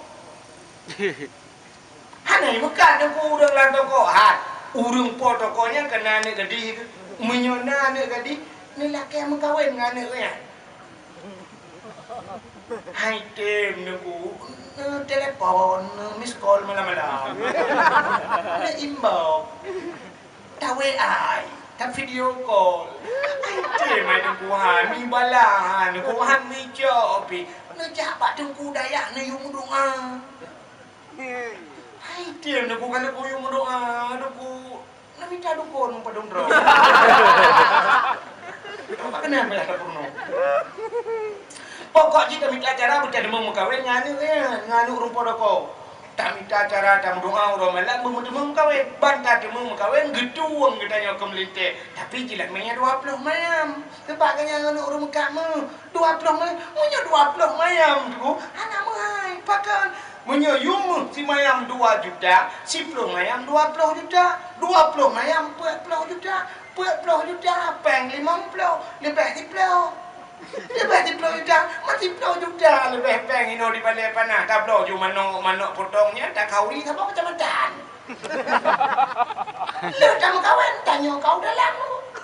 Hana meukat teungku ureueng lam toko. Hai, ureueng po toko nyan ka na aneuk gadih. Meunyoe na aneuk gadih, neulakèe meukawen ngon aneuk nyan. Hai tem teungku, neutelepon, neu-miss call malam-malam. Neu-inbox. Ta-W A, ta-video call. Hai tem hai teungku han, mi bala han, teungku han mi cok pi. Neujak bak teungku dayah neuyue meudoa. Hai tem teungku, ka lheueh kuyue meudoa, teungku neumita dukon padum droe. Apa keunan payah tapeurunoe? Pokok jih tamita cara beuteumeung meukawen ngon aneuk nyan, ngon aneuk ureueng po toko. Tamita cara tameudoa uroe malam beumeuteumé meukawen. Ban tateumé meukawen, geutueng geutanyoe keu meulintèe. Tapi jilat manyam dua ploh manyam. Teuma geutanyoe ngon ureueng meukat meuh, dua ploh manyam. Meunyoe dua ploh manyam tu, hana meuhai. Pakon? Meunyoe yum meuh simayam dua juta, siploh manyam dua ploh juta, dua ploh manyam peuet ploh juta, peuet ploh juta, péng limong ploh, leubeh siploh. Leubeh siploh juta, meusiplôh juta leubeh péng inoe di balèe panas, tabloe ju manok, manok potong nyan, takhauri saboh keucamatan. Lheueh tameukawen, tanyoe kau dalam.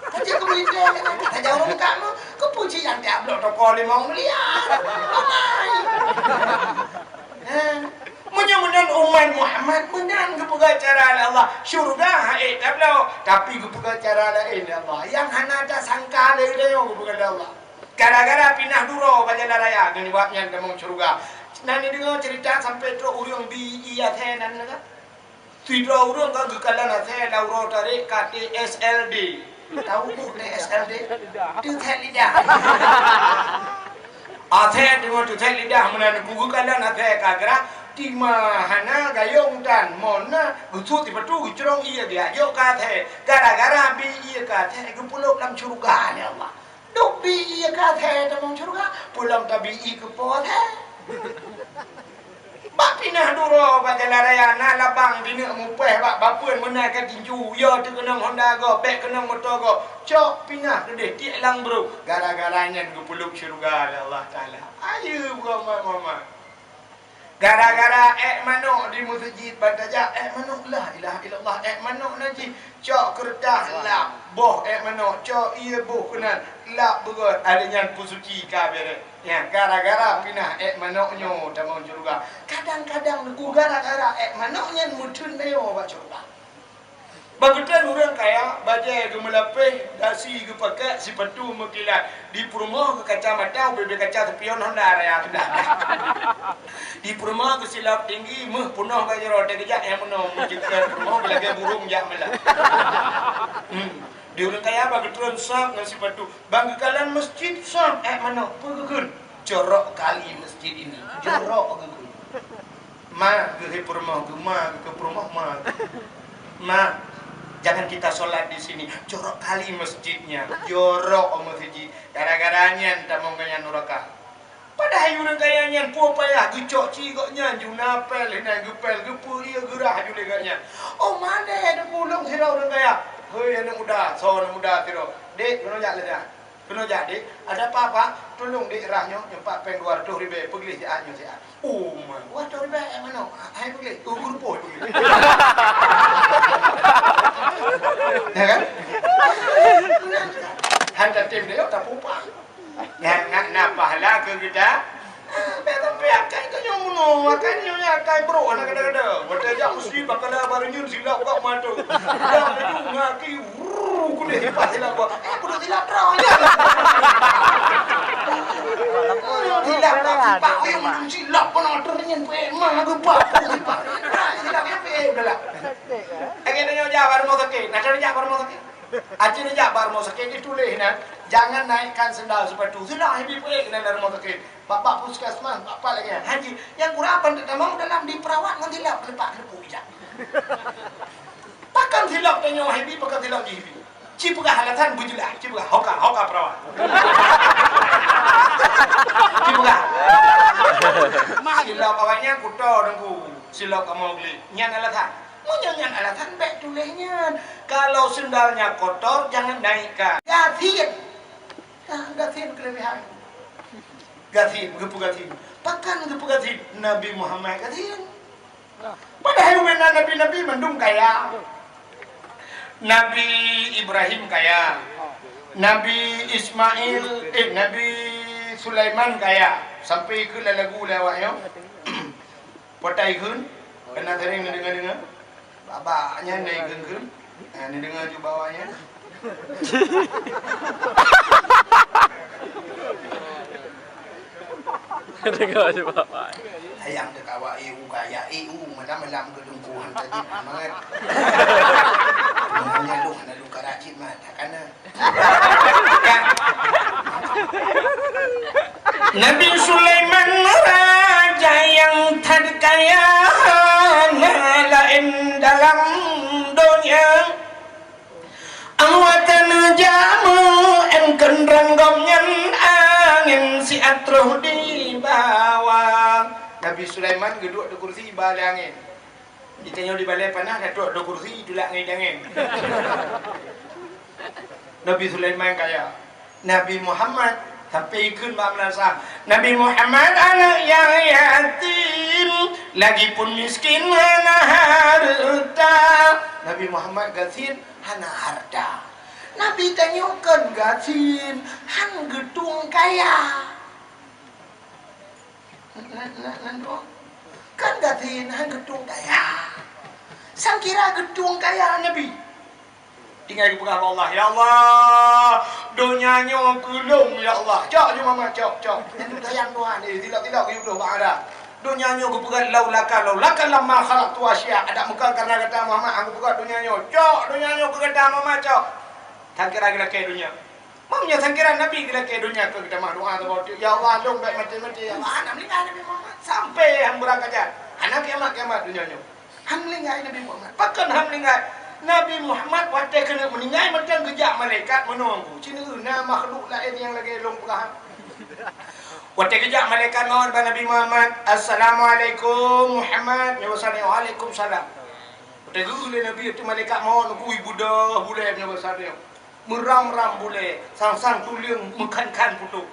Tajak keu meulintèe, tajak ureueng kamoe, keupeue cit nyang tabloe toko limong miliar? Amai. Hah? Meunyoe meunan umat Muhammad, meunan geupeugah cara lé Allah. Syeuruga hana tabloe, tapi geupeugah cara laén lé Allah. Nyang hana tasangka lé geutanyoe geupeugah lé Allah. Gara-gara pinah duroe bak jalan raya, ngon sabab nyan tamong syeuruga. Na neudeungoe ceurita sampoe trok ureueng B I asèe nan ka? Sidroe ureueng ka geukalon asèe lam uroe tarek ka T S L D. Tau bôh T S L D? Teuthèk lidah. Asèe teungoh teuthèk lidah meunan ku geukalon asèe ka grah, teuma hana gayông tan, mon na geusut sipatu geucrông ié geujak jok keu asèe. Gara-gara bi ié keu asèe geupeulop lam syeuruga lé Allah. Duek bi ié keu asèe tamong syeuruga, peue lom tabi ié keu po asèe. Bak pinah duroe bak jalan raya na labang dineuk mupèh bak bapeuen meunan ka tinju, yo teukeunong honda gob, bèk keunong moto gob. Cok pinah keudeh tiek lam brôk. Gara-gara nyan geupeulop syeuruga lé Allah Taala. Ayo, buka mama. Gara-gara èk manok di meuseujid, ban tajak èk manok, la ilaha illallah, èk manok na jih. Cok keureutah lap boh èk manok, cok ié boh keunan, lap beugöt, lheueh nyan peusuci ka bèrèh. Nyan, gara-gara pinah èk manok nyoe tamong syeuruga. Kadang-kadang neuk gara-gara èk manok nyan meutheun nyoe bak syeuruga. Bak geutanyoe ureueng kaya, bajèe geumeulapéh, dasi geupakèk, sipatu meukilat. Di peurumoh geuh kacamata, ubé-bé kaca spion honda raya sudah. Di peurumoh geuh silop tinggi, meuh peunoh bak jaroe, teugeujak nyang meunoe, meucukèe peurumoh beulagèe burông jak meulat. Hmm. Di ureueng kaya bak geutreun sab ngon sipatu, bak geukalon meuseujid sab èk manok, peue geukheun? Jorok kali masjid ini. Jorok geukheun. Ma, geuhei peurumoh geuh, ma, geuh keu peurumoh ma. Ma, jangan kita sholat di sini. Jorok kali masjidnya. Jorok masjid. Gara-gara nyan tamong gobnyan nuraka. Padahai ureueng kaya nyan peue payah geucok ci gobnyan, ju na pèl, hina geupèl, geupeu ié geurah ju lé gobnyan. Oh, mandé teupeulông sidroe ureueng kaya. Hei, aneuk muda, soe aneuk muda sidroe. Dek, keunoe jak lé nyan. Keunoe jak, Dek. Ada apa, Pak? Tulông, Dek, rah nyoe, nyoe pat péng dua reutôh ribèe, peugleh siat nyoe siat. Oh, ma, dua reutôh ribèe, eh, manok. Ah, hai peugleh. Oh, keurupuk peugleh. Ya kan? Han tatem deh, oh, tapupah. Nyan, nyan, na pahala keu geutanyoe. Ah, bèk sampai akai tanyoe meunoe, akai nyoe nyan akai brôk hana gada-gada. Watèe jak meuseujid bak kala baroe nyoe silap bak mata. Dak laju ngaki, wrrr, kudeh sipak silap bak. Eh, kudeh silap droe nyan. Silap bak sipak, oyong mandum silap keunoe, teungeut nyan peuék ma geupak sipak. Silap nyan peuék galak. Akhé tanyoe jak bak rumoh sakét, na cara jak bak rumoh sakét. Aci neujak bak rumoh sakét, dituléh nan, "Jangan naikkan sendal sepatu." Silap hibi peuék nan lam rumoh sakét. Bak-bak puskesmas, bak-bak lagèe nyan. Haji, nyang kurang pandai tamong dalam diperawat ngon silap, leupah keureupu ijak. Pakon silap tanyoe hibi, pakon silap jih hibi. Ci peugah alasan beujeulaih, ci peugah, hoka, hoka perawat. Ci peugah. Silap awaknyan kuto teungku, silap kamoe gleh. Nyan alasan. Meunyoe nyan alasan, bèk tuléh nyan. Kalau sendalnya kotor, jangan naikkan. Gasien. Ah, gasien keulebihan. Gasien, geupeugasien. Pakon geupeugasien? Nabi Muhammad gasien. Padahai ubé na nabi-nabi mandum kaya. Nabi Ibrahim kaya. Nabi Ismail, eh, Nabi Sulaiman kaya. Sampai keu lam lagu lé awaknyan. Potai kheun, keunan sering neudeungoe-deungoe. Bak-bak nyan na ikheun-kheun. Ha, neudeungoe ju bak awak nyan. Deungoe ju bak awak. Sayang teukawa, eh, u kaya, eh, u malam-malam keu dengkuhan tadi, mangat. Nyan lôn, lalu karajit mata kana. Nabi Sulaiman raja nyang that kaya. Roh di bawah. Nabi Sulaiman geuduek di kursi ba lé angén. Di tanyoe di balée panas, geuduek di kursi, tulak ngon angén. Nabi Sulaiman kaya. Nabi Muhammad sampai ikheun bak meunasah. Nabi Muhammad aneuk nyang yatim, lagipun miskin hana hareuta. Nabi Muhammad gasien hana hareuta. Nabi tanyoe kon gasien, han geutueng kaya. Na, na, na, na, kan gasien han geutueng kaya. Sangkira geutueng kaya Nabi. Tinggai geupeugah bak Allah, "Ya Allah, donya nyoe keu lôn, ya Allah. Cok nyoe mama, cok, cok." Nyan sayang Tuhan, eh, tilok-tilok geuyue bak ada. Donya nyoe geupeugah, "Laulaka, laulaka lamma khalaqtu asya." Adak muka karena gata Muhammad, aku peugah donya nyoe. Cok, donya nyoe keu gata mama, cok. Sangkira geulakée donya. Meunyoe sangkira Nabi geulakée donya keu geutamah doa saboh teuk, "Ya Allah, lôn bèk maté-maté, ya Allah." Hana meuninggai Nabi Muhammad sampai han beurangkat jak. Hana kiamat-kiamat donya nyoe. Han meuninggai Nabi Muhammad. Pakon han meuninggai? Nabi Muhammad watée keuneuk meuninggai mantong geujak malaikat meunoe, Teungku. Ci neueu na makhluk laén nyang lagée lôn peugah. Watée geujak malaikat maut bak Nabi Muhammad, "Assalamualaikum Muhammad." Nyoe basa nyoe, "Waalaikumsalam." Watée geueu lé Nabi, watée malaikat maut, Teungku, ibeudôh bulée nyoe basa nyoe. Meuram-ram bulée, sang-sang tuleueng meukhan-khan putôh.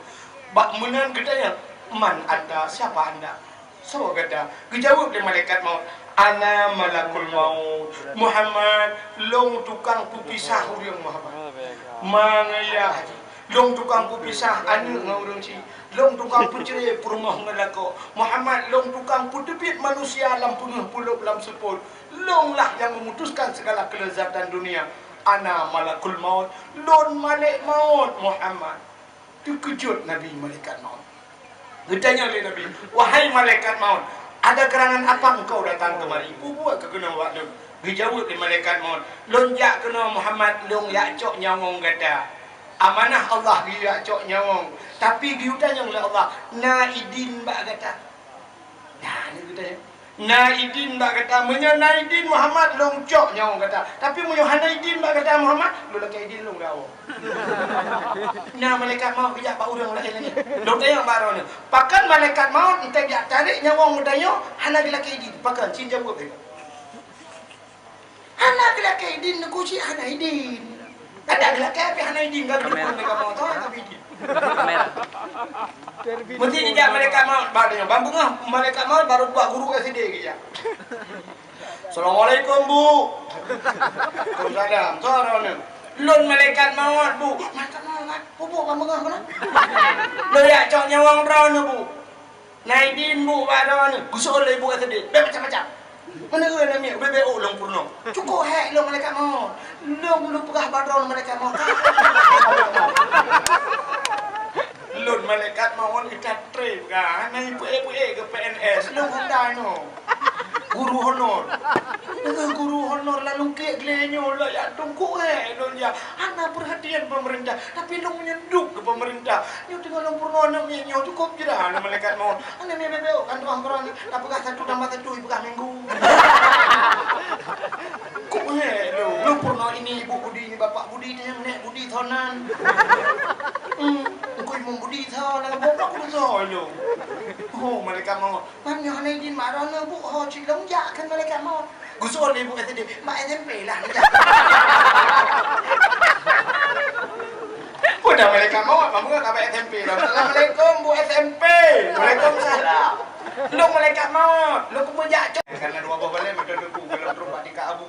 Bak meunan geutanyong, "Man anta? Siapa anda? Soe gata?" Geujaweueb lé malaikat maut, "Ana malakul maut, Muhammad, lôn tukang peupisah ureuëng, Muhammad. Ma ngon yah, lôn tukang peupisah aneuk ngon ureuëng chik. Lôn tukang peucré peurumoh ngon lakoe. Muhammad, lôn tukang peuteubiet manusia lam peungeuh pulop lam seupôt. Lôn lah nyang memutuskan segala kelezatan dunia. Ana malakul maut, lôn malaikat maut, Muhammad." Teukeujot Nabi malaikat maut. Geutanyong lé Nabi, "Wahai malaikat maut, ada gerangan apa engkau datang kemari? Peue buet keuh keunoe bak lôn?" Geujaweueb lé malaikat maut, "Lôn jak keunoe Muhammad, lôn jak cok nyawöng gata. Amanah Allah geuyue jak cok nyawöng, tapi geuyue tanyong lé Allah, na idin bak gata?" Nah, ni geutanyoe. Na idin bak gata. Meunyoe na idin Muhammad, lôn cok nyawöng gata. Tapi meunyoe hana idin bak gata Muhammad, lôn lakée idin lôn dawa. Na malaikat maut geujak bak ureuëng laén lagée. Lôn tanyong bak droeneuh, pakon malaikat maut enteuk jak tarek nyawöng geutanyoe hana geulakée idin? Pakon? Cit jaweueb lé. Hana geulakée idin, Teungku, cit hana idin. Gata geulakée tapi hana idin, gata geulakée idin. Meusti geujak malaikat maut, bak nyoe, bak beungoh malaikat maut baru bak guru S D geujak. "Assalamualaikum, Bu." "Waalaikumsalam. Soe droeneuh?" "Lôn malaikat maut, Bu." "Malaikat maut, kan? Peue buet bak beungoh keunoe?" "Lôn jak cok nyawöng droeneuh, Bu." "Na idin, Bu, bak droeneuh?" Geuseuôt lé ibu S D. "Bèk macam-macam. Meuneuk ureuëng namiet, ubé-bé ôk lôn peurunoe." "Cukôp hék lôn malaikat maut. Lôn, lôn peugah bak droeneuh malaikat maut." "Lôn malaikat maut, ita trép ka. Hana ipeuék-peuék keu P N S. Lôn honda nyoe. Guru honor. Guru honor lalu kek glé nyoe, lôn jak tungkuk hék lôn jak. Hana peurhatian pemerintah. Tapi lôn meunyeuduk keu pemerintah. Nyoe teungoh lôn peurunoe aneuk miet nyoe, cukôp jira aneuk malaikat maut. Aneuk miet bèk-bèk kan tuan peurunoe, na peugah satu tambah satu, ipeugah minggu." "Kok hék lôn? Lôn peurunoe ini ibu Budi, ini bapak Budi, teuh nek Budi sonan. Hmm, engkau imum Budi sonan, bapak Budi sonan." "Oh, malaikat maut." "Meunyoe hana idin bak droeneuh, Bu, ho cit lôn jak kheun malaikat maut." Geuseuôt lé ibu S D, "Bak S M P lah neujak." Udah malaikat maut, bak beungoh ka bak S M P lah. "Assalamualaikum, Bu S M P." "Waalaikumsalam." "Lôn malaikat maut, lôn keumeujak cok." Karena dua boh balai mata debu dalam trok bak tingkat abu.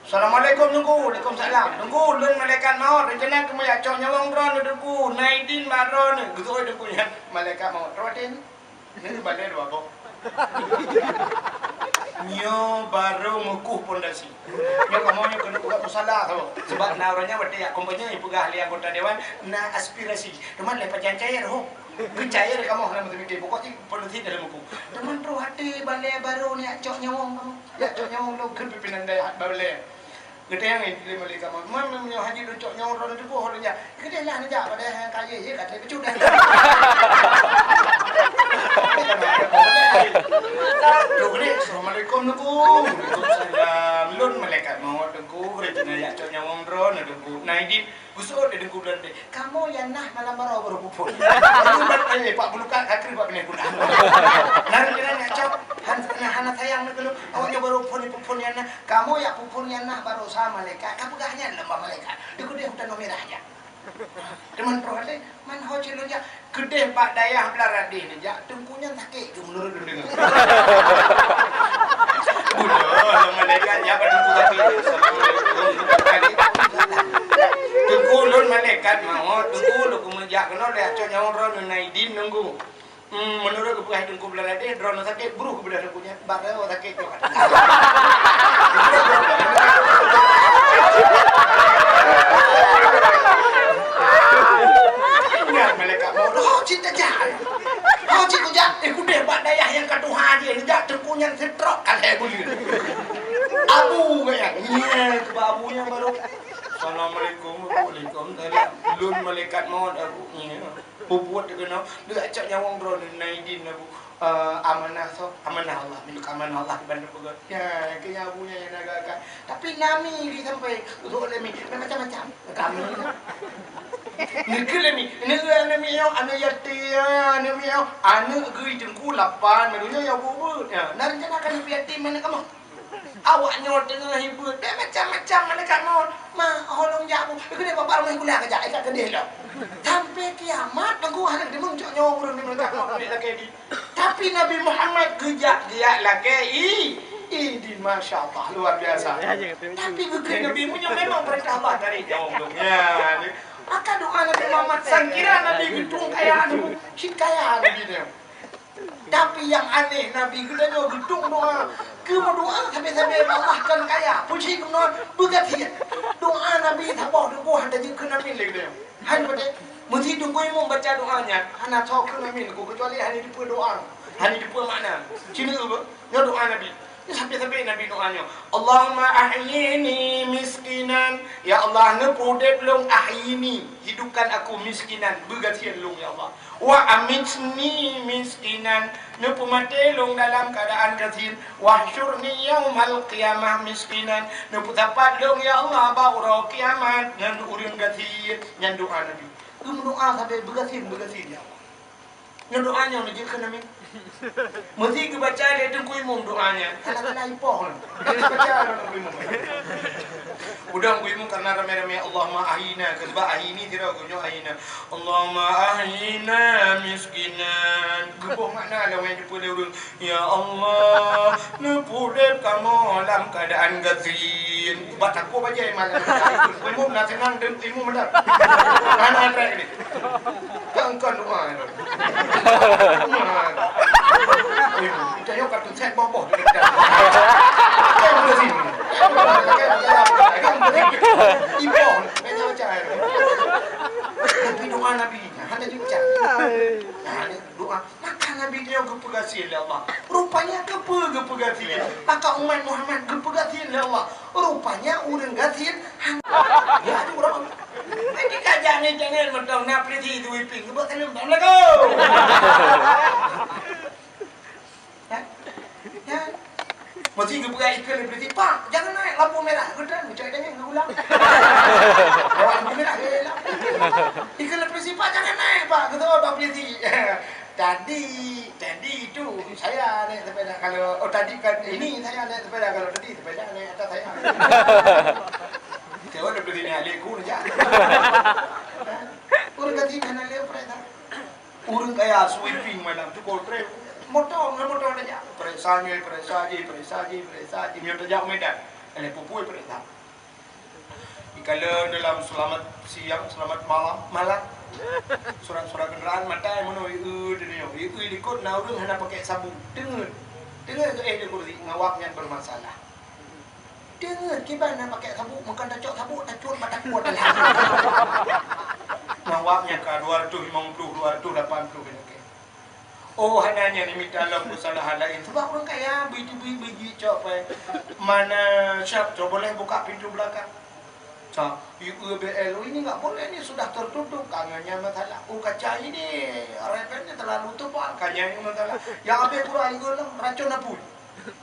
"Assalamualaikum, Teungku." "Waalaikumsalam." "Teungku, lôn malaikat maut, rencana keumeujak cok nyawöng droeneuh, Teungku. Na idin bak droeneuh?" Geuseuôt Teungku nyan, "Malaikat maut, droeneuh." Nyoe balai dua boh. Nyoe barô meukoh pondasi. Nyoe kamoe nyoe keuneuk buka musala saboh. Sebab na ureuëng nyan watée jak kampanye ipeugah lé anggota dewan na aspirasi. Teuma lé pajan cair ho. Geucair kamoe hana meuteumite. Pokok jih pondasi dalam meukoh. Teuma troh até balai barô nyoe jak cok nyawöng kamoe. Jak cok nyawöng lôn kheun pimpinan dayah balai. Geutanyong lé malaikat maut, "Man, man, meunyoe hana lôn cok nyawöng droeneuh, Teungku, ho lôn jak?" "Keudeh lah neujak, padahai ka lheueh, ka trép bacut dah." Assalamualaikum, Teungku. Waalaikumsalam. Lôn malaikat maut, Teungku. Rencana jak cok nyawöng droeneuh, Teungku. Nah, idin. Guseuôt lé Teungku Beurade, "Kamoe nyang na malam baroe baru peuphon." Lalu ban, eh, Pak Bulukat ka kreueh bak binéh gula. Nari kira nyak cok, han-, hana, hana sayang na keunoe. Awak nyoe baru phon, peuphon nyang na. Kamoe jak peuphon nyang na baroe sa malaikat. Ka peugah nyan lom bak malaikat. Dikeudeh u Tanoh Mirah jak. Teuma troh lé, man ho cit lôn jak. Keudeh bak dayah Beularade neujak, teungku nyan sakét keu meunurot lôn deungoe. Bunoe lôn malaikat nyan bak teungku sakét. Assalamualaikum. Teungku lôn malaikat maut, teungku lôn keumeujak keunoe lé, cok nyawöng droeneuh na idin nunggu. Hmm, meunurot geupeugah teungku Beularade, droeneuh sakét, bruh geubeudôh teungku nyan. Baroe sakét nyoe. Ingat malaikat maut, "Ho cit tajak. Ho cit kujak." Eh, keudeh bak dayah nyang ka tuha jih, jak teungku nyan seutrok ka lhèe buleuen. Abu geuh nyan. Nyan keu bak abu nyan baru. Assalamualaikum, waalaikumsalam. Lôn malaikat maut, Abu. Nyan. Peubuet keunoe, lheueh cok nyawöng droeneuh na idin, Abu. Eh, amanah soe? Amanah Allah, milék amanah Allah di bandum peugöt. Ya, keu nyan Abu nyan nyang na geuakan. Tapi na mi di sampai, useuôt lé mi, na macam-macam. Kami. Neukheun lé mi, neukheun aneuk mi nyoe, aneuk yatim, aneuk mi nyoe, aneuk geuh teungku lapan, meunyoe ya bu-bu. Ya, na rencana ka neupeuyatim aneuk kamoe. Awak nyoe teungoh hibuet, bèk macam-macam malaikat maut. "Ma, ho lôn jak, Bu." "Keuneuk bak rumoh gula kajak, eh, ka keudeh lom." Sampai kiamat, teungku hana deungoe cok nyoe ureueng di malaikat maut, bèk lakèe idin. Tapi Nabi Muhammad geujak, geujak lakèe i-, idin, masya Allah, luar biasa. Tapi geukheun Nabi, meunyoe memang peurintah Allah, tarék nyoe ureueng. Ya, ni. Maka doa Nabi Muhammad, sangkira Nabi geutueng kaya anu, cit kaya Nabi nyoe. Tapi nyang aneh, Nabi geutanyoe geutueng doa. Keu meudoa sabe-sabe bak Allah kon kaya. Puji geunoe beugasien. Doa Nabi saboh teungku hana jeuet kheun amin lé geutanyoe. Hai patéh, meusé teungku imum baca doa nyan, hana soe kheun amin, keucuali hana jiteupeu doa, hana jiteupeu makna. Ci neu beuh, nyoe doa Nabi. Sabe-sabe Nabi doa nyoe, "Allahumma ahyini miskinan." Ya Allah, neupeuudép lôn, ahyini, hidupkan aku, miskinan, beugasien lôn, ya Allah. "Wa amitni miskinan," neupeumaté lôn dalam keuadaan gasien. "Wahsyurni yaumal qiyamah miskinan," neupeusapat lôn, ya Allah, bak uroe kiamat ngon ureueng gasien. Nyan doa Nabi. Geumeudoa sabe beugasien, beugasien, ya Allah. Nyoe doa nyoe neujeuet kheun amin. Meusé geubaca lé teungku imum doa nyan, salah-salah ipoh nyan. Baca lé teungku imum. Udang teungku imum karena ramé-ramé, "Allahumma ahyina," keusabab ahyini sidroe, geuh nyoe ahyina. "Allahumma ahyina miskinan." Geuboh makna lé nyang jipeu lé ureueng. Ya Allah, neupeuudép kamoe lam keuadaan gasien. Bak takue bajèe malam. Imum na seunang deungon imum mantap. Hana trek ni. Kan, kan doa ni. Imum, kita yuk kat set boboh. Iboh, baca-baca. Tapi doa Nabi, hana diucap. Nah, ni doa. Maka Nabi nyoe geupeugasien lé Allah. Rupanya keupeue geupeugasien? Maka umat Muhammad geupeugasien lé Allah. Rupanya ureueng gasien han-, ya, tu ureueng. Nanti kajak ni jangan mantong na polisi tu iping. Geubeuet saleuem, assalamualaikum. Ya? Ya? Mesti geupeugah ikheun lé polisi, "Pak, jangan naik lampu merah." Geutan, geucok jangan geugulang. Bawa lampu merah, geugulang. Ikheun lé polisi, "Pak, jangan naik, Pak." Geutan, "Pak polisi." Tadi, tadi itu saya naik sepeda kalau, oh, tadi kan ini saya naik sepeda, kalau tadi sepeda naik atas saya. Kau ada beli ni adik ku ni, Cak. Ureueng gasien hana lé preh dah. Ureueng kaya sweeping malam tu, kau trek motor, ngon motor tajak. Pereksa nyoe, pereksa jih, pereksa jih, pereksa jih. Nyoe tajak Medan. Alèh pupui pereksa. Ikalon dalam selamat siang, selamat malam, malam. Surat-surat kenderaan matai meunoe, ieu, ieu, ieu, likot na ureueng hana pakai sabuk. Teungeut. Teungeut keu eh di kursi, ngawak nyan bermasalah. Deungon kiban na pakai sabuk, meukan tacok sabuk, tacut bak takue dalam. Mawab nyang ka dua ratus lima puluh, dua ratus lapan puluh kilo. Oh, hana nyan imita lom kesalahan lain. Sebab ureueng kaya, biji-biji cok pai. Mana siap, cok boleh buka pintu belakang. Sa, U B L, oh, ini nggak boleh, ini sudah tertutup, kan nyan masalah. Oh, kaca ini repotnya terlalu tebal, kan nyan masalah. Yang habis kurang itu lah racun apui.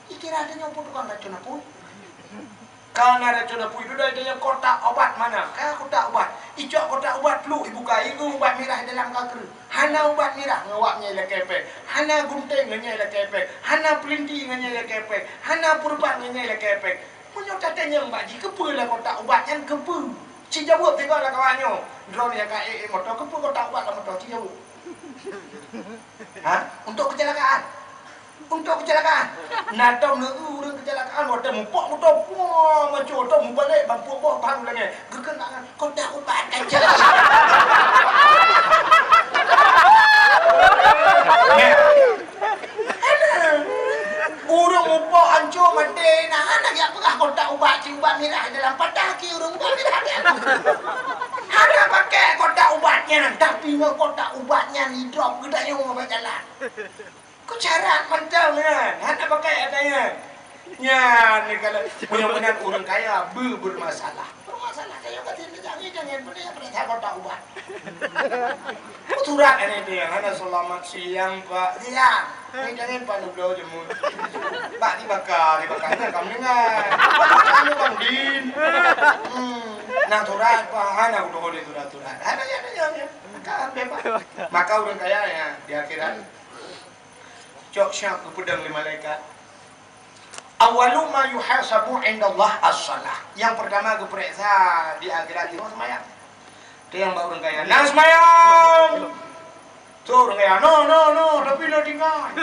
Ikira ada nyopo tukang racun apui. Karena racun apui itu dari yang kotak obat mana? Ka kotak obat. Icok kotak obat peluk ibuka, itu obat mirah dalam kakru. Hana obat mirah ngawak nyai lekepek. Hana gunting ngenyai lekepek. Hana pelinti ngenyai lekepek. Hana purban ngenyai lekepek. Meunyoe tatanyong bak jih, keupeue lah kotak ubat nyan, keupeue? Ci jaweueb sigoe lam kawan nyoe. Droeneuh nyang ka ék-ék moto, keupeue kotak ubat lam moto? Ci jaweueb. Ha? Untuk kecelakaan. Untuk kecelakaan. Na tom leueu ureueng kecelakaan, watèe mupok moto, puang, maco tom mubalek, ban peuet boh bahan lagèe. Geukheun nak nyan, kotak ubat kaca. Nyan. Ureueng mupok anco maté, na hana jak peugah kotak ubat, ci ubat mirah dalam patah ki ureueng ubat mirah dalam. Hana pakai kotak ubat nyan, tapi ngon kotak ubat nyan idrop geutanyoe bak jalan. Ku syarat mantong nyan, hana pakai ata nyan. Nyan ni kalau meunyoe meunan ureueng kaya be-, bermasalah. Bermasalah, tanyoe ka tin jangan, jangan, pada yang pada saya kotak ubat. Surat ini dia, hana selamat siang, Pak. Siang. Ini jangan Pak Nublo jemu. Pak dibakar, dibakar. Nah, kamu dengar. Kamu Bang Din. Hmm. Nah, surat, Pak. Hana aku tahu dia surat-surat. Hana, ya, ya, ya, ya. Maka, bebas. Maka ureueng kaya ya, di akhirat. Cok siap geupeudong lé malaikat. Awwalu ma yuhasabu indallah as-shalah. Nyang pertama geupeuriksa di akhirat nyoe seumayang. Teunyang bak ureueng kaya, "Na seumayang!" Tuh ureueng kaya, "No, no, no, tapi lé tinggai."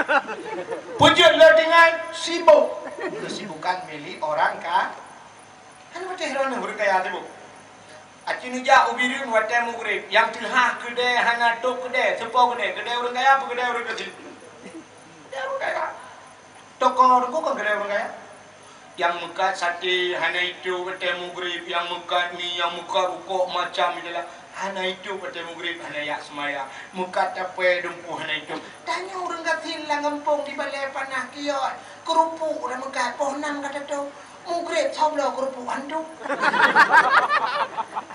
Peujeuet lé tinggai, sibuk. Kesibukan milik orang ka-, kan beuteh droeneuh ureueng kaya sibuk. Aci neujak u Bireuen watèe mugreb, nyang teuhah keudè hana tôp keudè, seupôt keudè, keudè ureueng kaya apa keudè ureueng gasien? Keudè ureueng kaya. Toko ruku kan keudè ureueng kaya. Nyang meukat saté hana itôp watèe mugreb, nyang meukat mi, nyang meukat rukok macam itulah. Hana itôp watèe mugreb, hana jak seumayang. Meukat tapè dumpeue hana itôp. Tanyoe ureueng gasien lam gampông di balè panah kios, keurupuk dah meukat poh nam ka tatôp. Mugreb sabloe keurupuk hantu.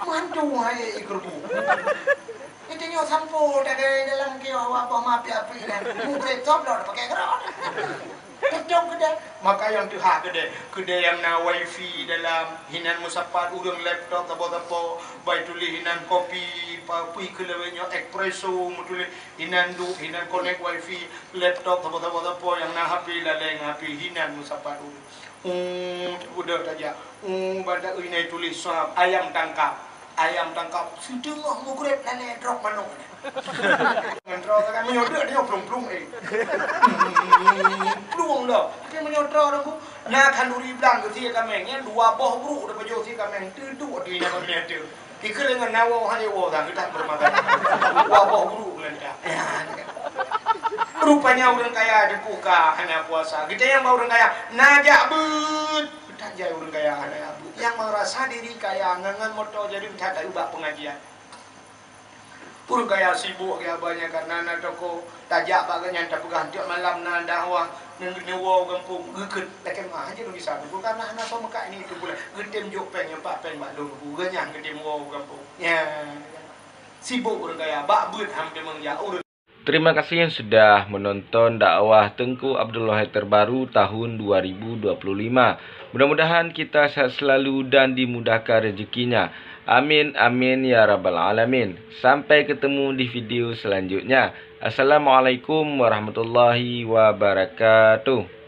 Meuhantu hai keurupuk. Itu nyoe sampo dah dari dalam kios wabah mapi-api dah. Mugreb sabloe dah pakai keurot. Tetap kedai. Maka nyang teuhah kedai. Kedai nyang na wifi dalam, hinan meusapat ureueng laptop sapo-sapo, bai tuléh hinan kopi, pa-, pih keulawet nyoe espresso meutuléh, hinan duek, hinan connect wifi, laptop sapo-sapo-sapo nyang na H P laleng H P hinan meusapat ureueng. Oh, udah tajak. Oh, banda ui nai tulis sab, ayam tangkap. Ayam tangkap. Siteungoh mugreb lalè drop manok. Ngon droe kan meunyoe deuek dia plung-plung, eh. Plung dah. Tapi meunyoe droe dah ku, na khanduri blang keu sie kaméng, nyan dua boh bruk dah pajoh sie kaméng. Teuduek di na kaméng tu. Dikeue deungon nawoe hana woe, dah geutak beureumagai. Wah, boh guru geulantak. Rupanya ureueng kaya dibuka hana puasa. Geutanyoe bak ureueng kaya, na jak beuet. Geutanyoe ureueng kaya hana jak beuet. Nyang meurasa diri kaya ngon, ngon moto jadi that ubak pengajian. Ureueng kaya sibuk ya banyak karena na toko. Tajak bak geuhnyan tapeugah tiep malam na dakwah, neu-, neuwoe u gampông, geukheun lakèe meuah, hana lôn gisa Teungku, karena hana soe meukat ini Teungku lé. Geutem jok péng, nyoe pat péng bak lôn Teungku, geuhnyan geutem woe u gampông. Nyan. Sibok ureueng kaya, bak beuet han teumeung jak ureueng. Terima kasih yang sudah menonton dakwah Teungku Abdul Wahid terbaru tahun dua ribu dua puluh lima. Mudah-mudahan kita sehat selalu dan dimudahkan rezekinya. Amin, amin, ya rabbal alamin. Sampai ketemu di video selanjutnya. Assalamualaikum warahmatullahi wabarakatuh.